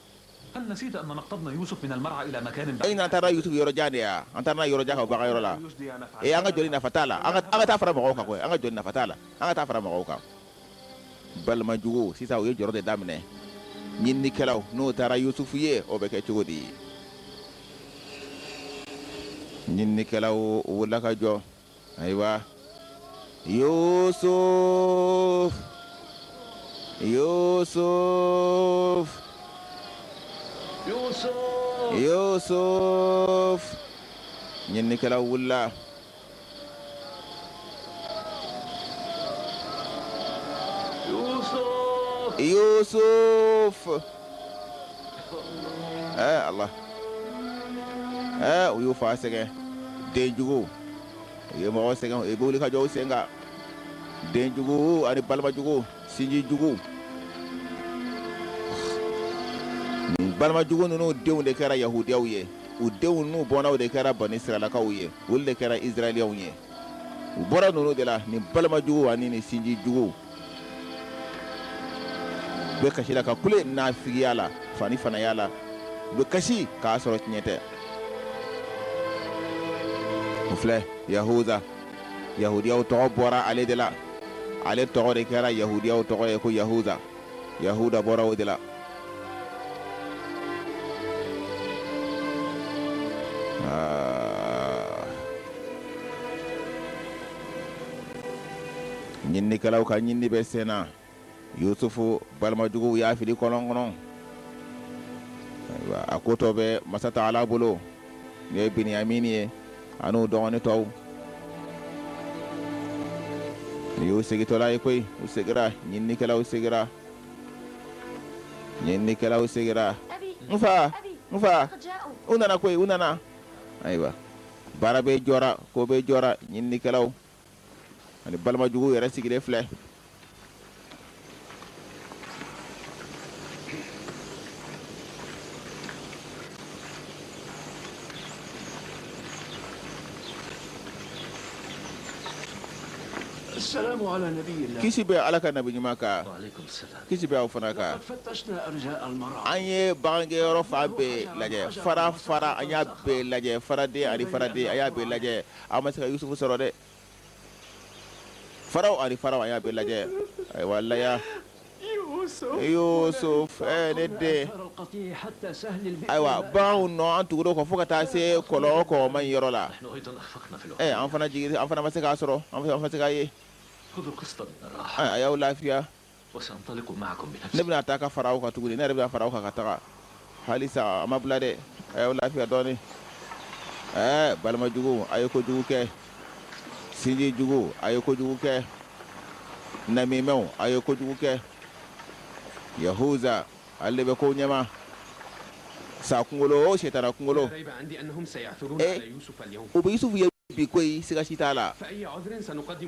Speaker 1: E ɲinɛ an taara Yusufu yɔrɔ jan de ya? An taara n'a yɔrɔ jan ka bɔ bagan yɔrɔ la. Ee, an ka jɔli nafa t'a la, an ka taa fara mɔgɔw kan koyi, an ka jɔli nafa t'a la, an ka taa fara mɔgɔw kan. Balima jugu, sisan u ye jɔrɔ de daminɛ. Ɲininikɛlaw n'o taara Yusufu ye, o bɛ kɛ cogo di? Ɲininikɛlaw wulila ka jɔ. Ayiwa, Yusuf, Yusuf, Yusuf. Ɲininikɛlaw wulila. Yusuf. Allah. U y'u fa sɛgɛn. Den jugu. U ye mɔgɔ sɛgɛn, u bɛ wuli ka jɔ u sen kan. Den jugu ani balima jugu, sinji jugu. Nin balima jugu ninnu denw de kɛra yahudiyaw ye. U denw n'u bɔnnaw de kɛra bani siralakaw ye. Olu de kɛra israɛliyɛnw ye. U bɔra ninnu de la, nin balima jugu ani nin sinji jugu. U bɛ kasi la ka kule nafigiya la, fani fanaya la. U bɛ kasi k'a sɔrɔ tiɲɛ tɛ. O filɛ Yahuza. Yahudiyaw tɔgɔ bɔra ale de la. Ale tɔgɔ de kɛra yahudiyaw tɔgɔ ye ko Yahuza. Yahuda bɔra o de la. Ɲininikɛlaw ka ɲinini bɛ sen na. Yusufu balimajuguw y'a fili kɔlɔn kɔnɔ. Ayiwa, a ko tɔ bɛ masa taala bolo. Nin ye Biniyamini ye an'u dɔgɔnin tɔw. Nin y'u segintɔla ye koyi. U segira, ɲininikɛlaw segira. Ɲininikɛlaw segira. N fa, n fa, u nana koyi, u nana. Ayiwa, baara bɛ jɔra, ko bɛ jɔra, ɲininikɛlaw ani balimajuguw yɛrɛ sigilen filɛ. Kisi bɛ Ala ka nabi ɲuman kan, kisi bɛ aw fana kan. An ye bagangɛnyɔrɔ fan bɛɛ lajɛ, fara fara an y'a bɛɛ lajɛ, faraden ani faraden an y'a bɛɛ lajɛ, an ma se ka Yusufu sɔrɔ dɛ. Faraw ani faraw an y'a bɛɛ lajɛ. Ayiwa laya. Yusuf, ne den. Ayiwa baganw nɔ an tugura u kɔ fo ka taa se kɔlɔn kɔgɔma in yɔrɔ la. An fana jigi, an fana ma se k'a sɔrɔ, an ma se k'a ye. A y'aw lafiya. Ne bɛna taa ka fara aw kan tuguni, ne yɛrɛ bɛna fara aw kan ka taga. Halisa a ma bila dɛ, a y'aw lafiya dɔɔnin. Balima jugu, a ye kojugu kɛ. Sinji jugu, a ye kojugu kɛ. Namimɛw, a ye kojugu kɛ. Yahuza, ale de bɛ kow ɲɛma. Sa kunkolo o setana kunkolo. U bɛ Yusufu ye bi koyi, siga si t'a la.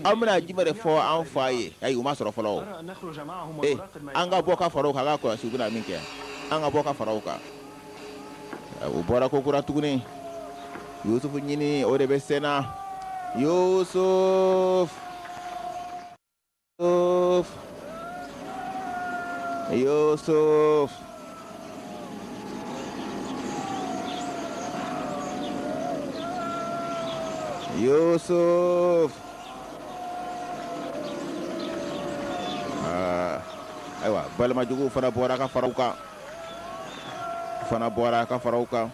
Speaker 1: An bɛna jumɛn de fɔ an fa ye? Ayi, u ma sɔrɔ fɔlɔ. An ka bɔ ka fara u kan, an ka kɔlɔsi u bɛna min kɛ. An ka bɔ ka fara u kan. U bɔra ko kura tuguni. Yusufu ɲini o de bɛ sen na. Yusuf, Yusuf. Yusuf. Ayiwa, balimajuguw fana bɔra ka fara u kan. Fana bɔra ka fara u kan.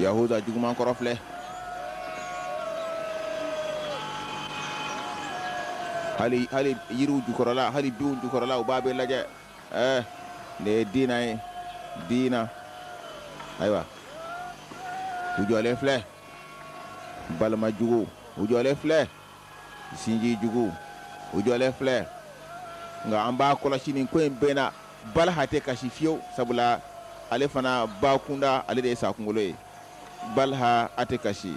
Speaker 1: Yahuza juguman kɔrɔ filɛ. Hali hali yiriw jukɔrɔla, hali binw jukɔrɔla, u b'a bɛɛ lajɛ. Nin ye Dina ye, Dina. Ayiwa, u jɔlen filɛ. Balimajugu, u jɔlen filɛ. Sinji jugu, u jɔlen filɛ. Nka an b'a kɔlɔsi nin ko in bɛɛ na, Balaha tɛ kasi fiyewu, sabula ale fana ba kunda, ale de ye sa kunkolo ye. Balaha a tɛ kasi.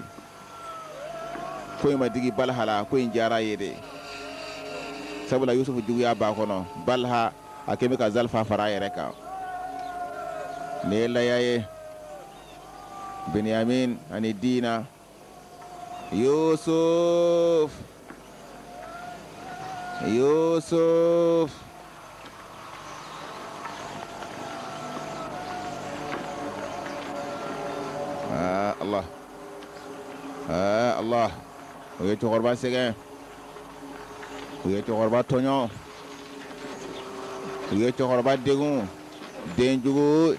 Speaker 1: Ko in ma digi Balaha la, ko in diyara ye de. Sabula Yusufu juguya b'a kɔnɔ, Balaha a kɛlen bɛ ka Zalifa fara a yɛrɛ kan. Nin ye laya ye. Benyamin ani Dina. Yusuf, Yusuf. Allah, Allah. U ye cɛkɔrɔba sɛgɛn, u ye cɛkɔrɔba tɔɲɔ, u ye cɛkɔrɔba degun, den jugu,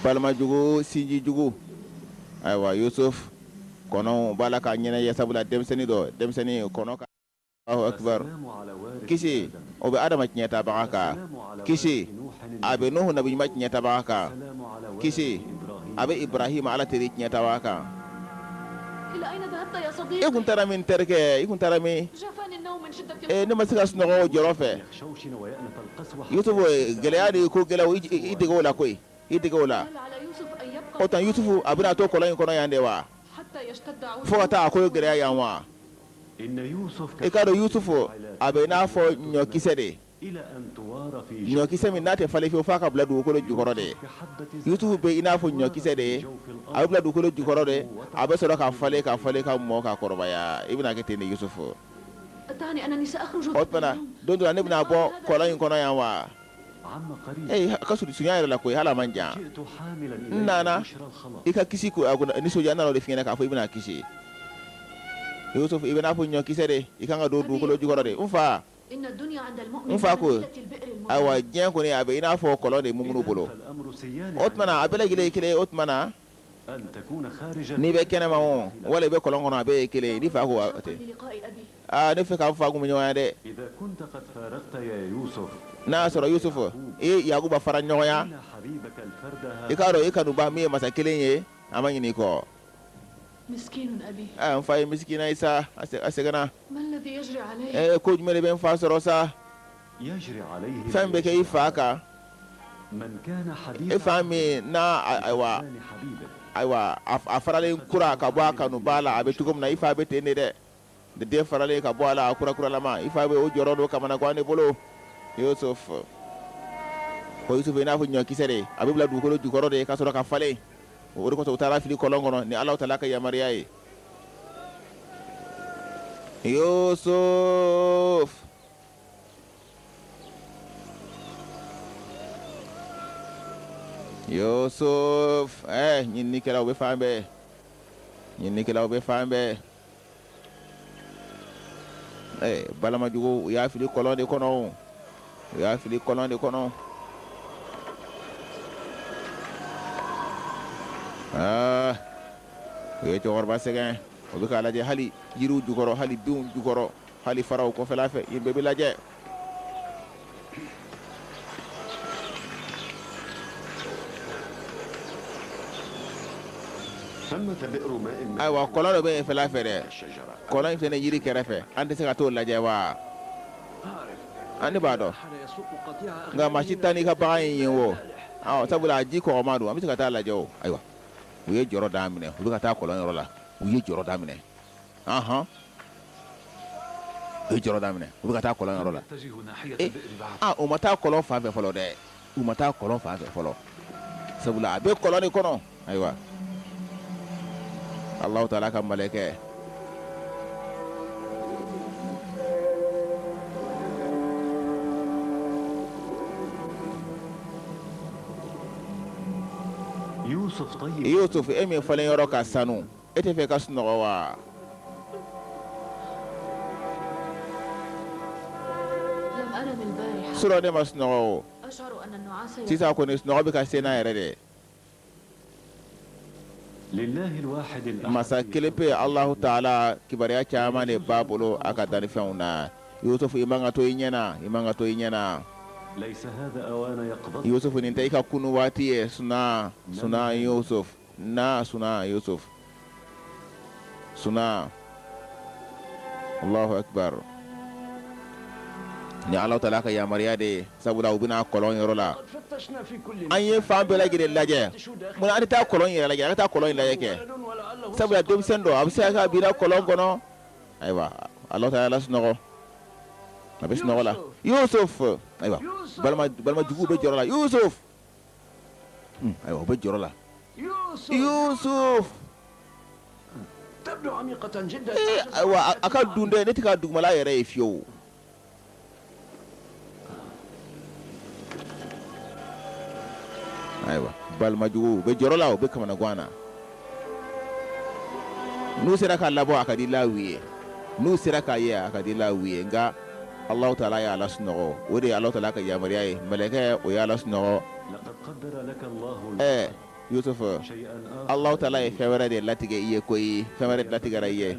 Speaker 1: balima jugu, sinji jugu. Ayiwa, Yusuf kɔnɔw b'a la ka ɲɛnajɛ, sabula denmisɛnnin dɔ, denmisɛnnin kɔnɔ ka Allahu akbar kisi o bɛ adama tiɲɛtabaga kan kisi a bɛ nuhu nabi ɲuman tiɲɛtabaga kan kisi a bɛ ibrahima ala teri tiɲɛtabaga kan e kun taara min terikɛ i kun taara min ne ma se ka sunɔgɔ o jɔrɔ fɛ yusufu gɛlɛya de ye ko gɛlɛya i dege o la koyi i dege o la o tuma yusufu a bɛna to kɔlɔn in kɔnɔ yan de wa fo ka taa a ko gɛlɛya yan wa i k'a dɔn yusufu a bɛ i n'a fɔ ɲɔkisɛ de ɲɔkisɛ min n'a tɛ falen fiyewu f'a ka bila dugukolo jukɔrɔ de yusufu bɛ i n'a fɔ ɲɔkisɛ de ye a bɛ bila dugukolo jukɔrɔ de a bɛ sɔrɔ ka falen ka falen ka mɔ ka kɔrɔbaya i bɛna kɛ ten de yusufu o tuma na don dɔ la ne bɛna bɔ kɔlɔn in kɔnɔ yan wa ee ka surunya yɛrɛ la koyi hali a man jan n nana i ka kisi ko nisɔndiya n nana o de f'i ɲɛna k'a fɔ i bɛna kisi Yusuf i bɛ n'a fɔ ɲɔkisɛ de i kan ka don dugukolo jukɔrɔ de n fa n fa ko ayiwa diɲɛ kɔni a bɛ i n'a fɔ kɔlɔn de mumunu bolo o tuma na a bɛɛ lajɛlen ye kelen ye o tuma na n'i bɛ kɛnɛma o wala i bɛ kɔlɔn kɔnɔ a bɛɛ ye kelen ye ni fa ko ten aa ne fɛ ka n fa kun ɲɔgɔn ye dɛ n'a y'a sɔrɔ Yusufu i ye Yakuba fara ɲɔgɔnya i k'a dɔn i kanuba min ye masa kelen ye a ma ɲinɛ i kɔ n fa ye misikina ye sa a sɛgɛnna ko jumɛn de bɛ n fa sɔrɔ sa fɛn bɛ kɛ i fa kan e fa min n'a ayiwa ayiwa a faralen kura ka bɔ a kanuba la a bɛ cogo min na i fa bɛ ten de dɛ den faralen ka bɔ a la a kurakuralama i fa bɛ o jɔrɔ don kamanagan de bolo Yusuf ko Yusuf i n'a fɔ ɲɔkisɛ de a bɛ bila dugukolo jukɔrɔ de ka sɔrɔ ka falen o de kosɔn u taara fili kɔlɔn kɔnɔ ni Alahu taala ka yamaruya ye Yusuf Yusuf ɲininikɛlaw bɛ fan bɛɛ ɲininikɛlaw bɛ fan bɛɛ balima jugu u y'a fili kɔlɔn de kɔnɔ u y'a fili kɔlɔn de kɔnɔ aa u ye cɛkɔrɔba sɛgɛn o bɛ k'a lajɛ hali yiriw jukɔrɔ hali binw jukɔrɔ hali faraw kɔfɛla fɛ yen bɛɛ bɛ lajɛ Ayiwa kɔlɔn dɔ bɛ yen fɛla fɛ dɛ kɔlɔn in fana yiri kɛrɛfɛ an tɛ se ka t'o lajɛ wa an ne b'a dɔn nka maa si taa n'i ka bagan in ye wo sabula a ji kɔgɔma don an bɛ se ka taa lajɛ o ayiwa u ye jɔrɔ daminɛ u bɛ ka taa kɔlɔn yɔrɔ la u ye jɔrɔ daminɛ hɔn u ye jɔrɔ daminɛ u bɛ ka taa kɔlɔn yɔrɔ la u ma taa kɔlɔn fan fɛ fɔlɔ dɛ u ma taa kɔlɔn fan fɛ fɔlɔ sabula a bɛ kɔlɔn de kɔnɔ ayiwa Alahu taala ka mɛlɛkɛ Yusuf e min falen yɔrɔ ka sanu e tɛ fɛ ka sunɔgɔ wa surɔ ne ma sunɔgɔ o sisan kɔni sunɔgɔ bɛ ka se n na yɛrɛ de masa kelen pe Alahu taala kibaruya caman de b'a bolo a ka dannifɛnw na Yusufu i man ka to i ɲɛ na i man ka to i ɲɛ na Yusufu nin tɛ i ka kunu waati ye suna suna Yusuf na suna Yusuf suna Allahu akbar ni Alahu taala ka yamaruya de ye sabula u bɛna kɔlɔn yɔrɔ la an ye fan bɛɛ lajɛlen lajɛ munna an tɛ taa kɔlɔn yɛrɛ lajɛ an ka taa kɔlɔn in lajɛ kɛ sabula denmisɛn dɔ a bɛ se ka kɛ a binna kɔlɔn kɔnɔ ayiwa Alahu taala lasunɔgɔ a bɛ sunɔgɔ la Yusuf ayiwa balima balima juguw bɛ jɔrɔ la Yusuf ayiwa u bɛ jɔrɔ la Yusuf ayiwa a ka dun dɛ ne tɛ ka dugumala yɛrɛ ye fiyewu ayiwa balima juguw u bɛ jɔrɔ la u bɛ kamanagan na n'u sera k'a labɔ a ka di lawi ye n'u sera k'a ye a ka di lawi ye nka Alahu taala y'a lasunɔgɔ o de ye Alahu taala ka yamaruya ye mɛlɛkɛ o y'a lasunɔgɔ ɛɛ Yusufu, Alahu taala ye fɛn wɛrɛ de latigɛ i ye koyi, fɛn wɛrɛ de latigɛra i ye.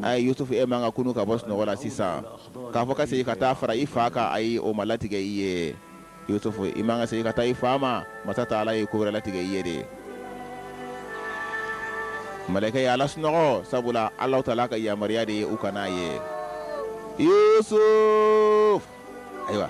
Speaker 1: Ayi Yusufu, e man ka kunu ka bɔ sunɔgɔ la sisan, k'a fɔ ka segin ka taa fara i fa kan, ayi, o ma latigɛ i ye. Yusufu, i man ka segin ka taa i fa ma, masa taala ye ko wɛrɛ latigɛ i ye de. Mɛlɛkɛ y'a lasunɔgɔ, sabula Alahu taala ka yamaruya de ye u ka n'a ye. Yusuf, ayiwa.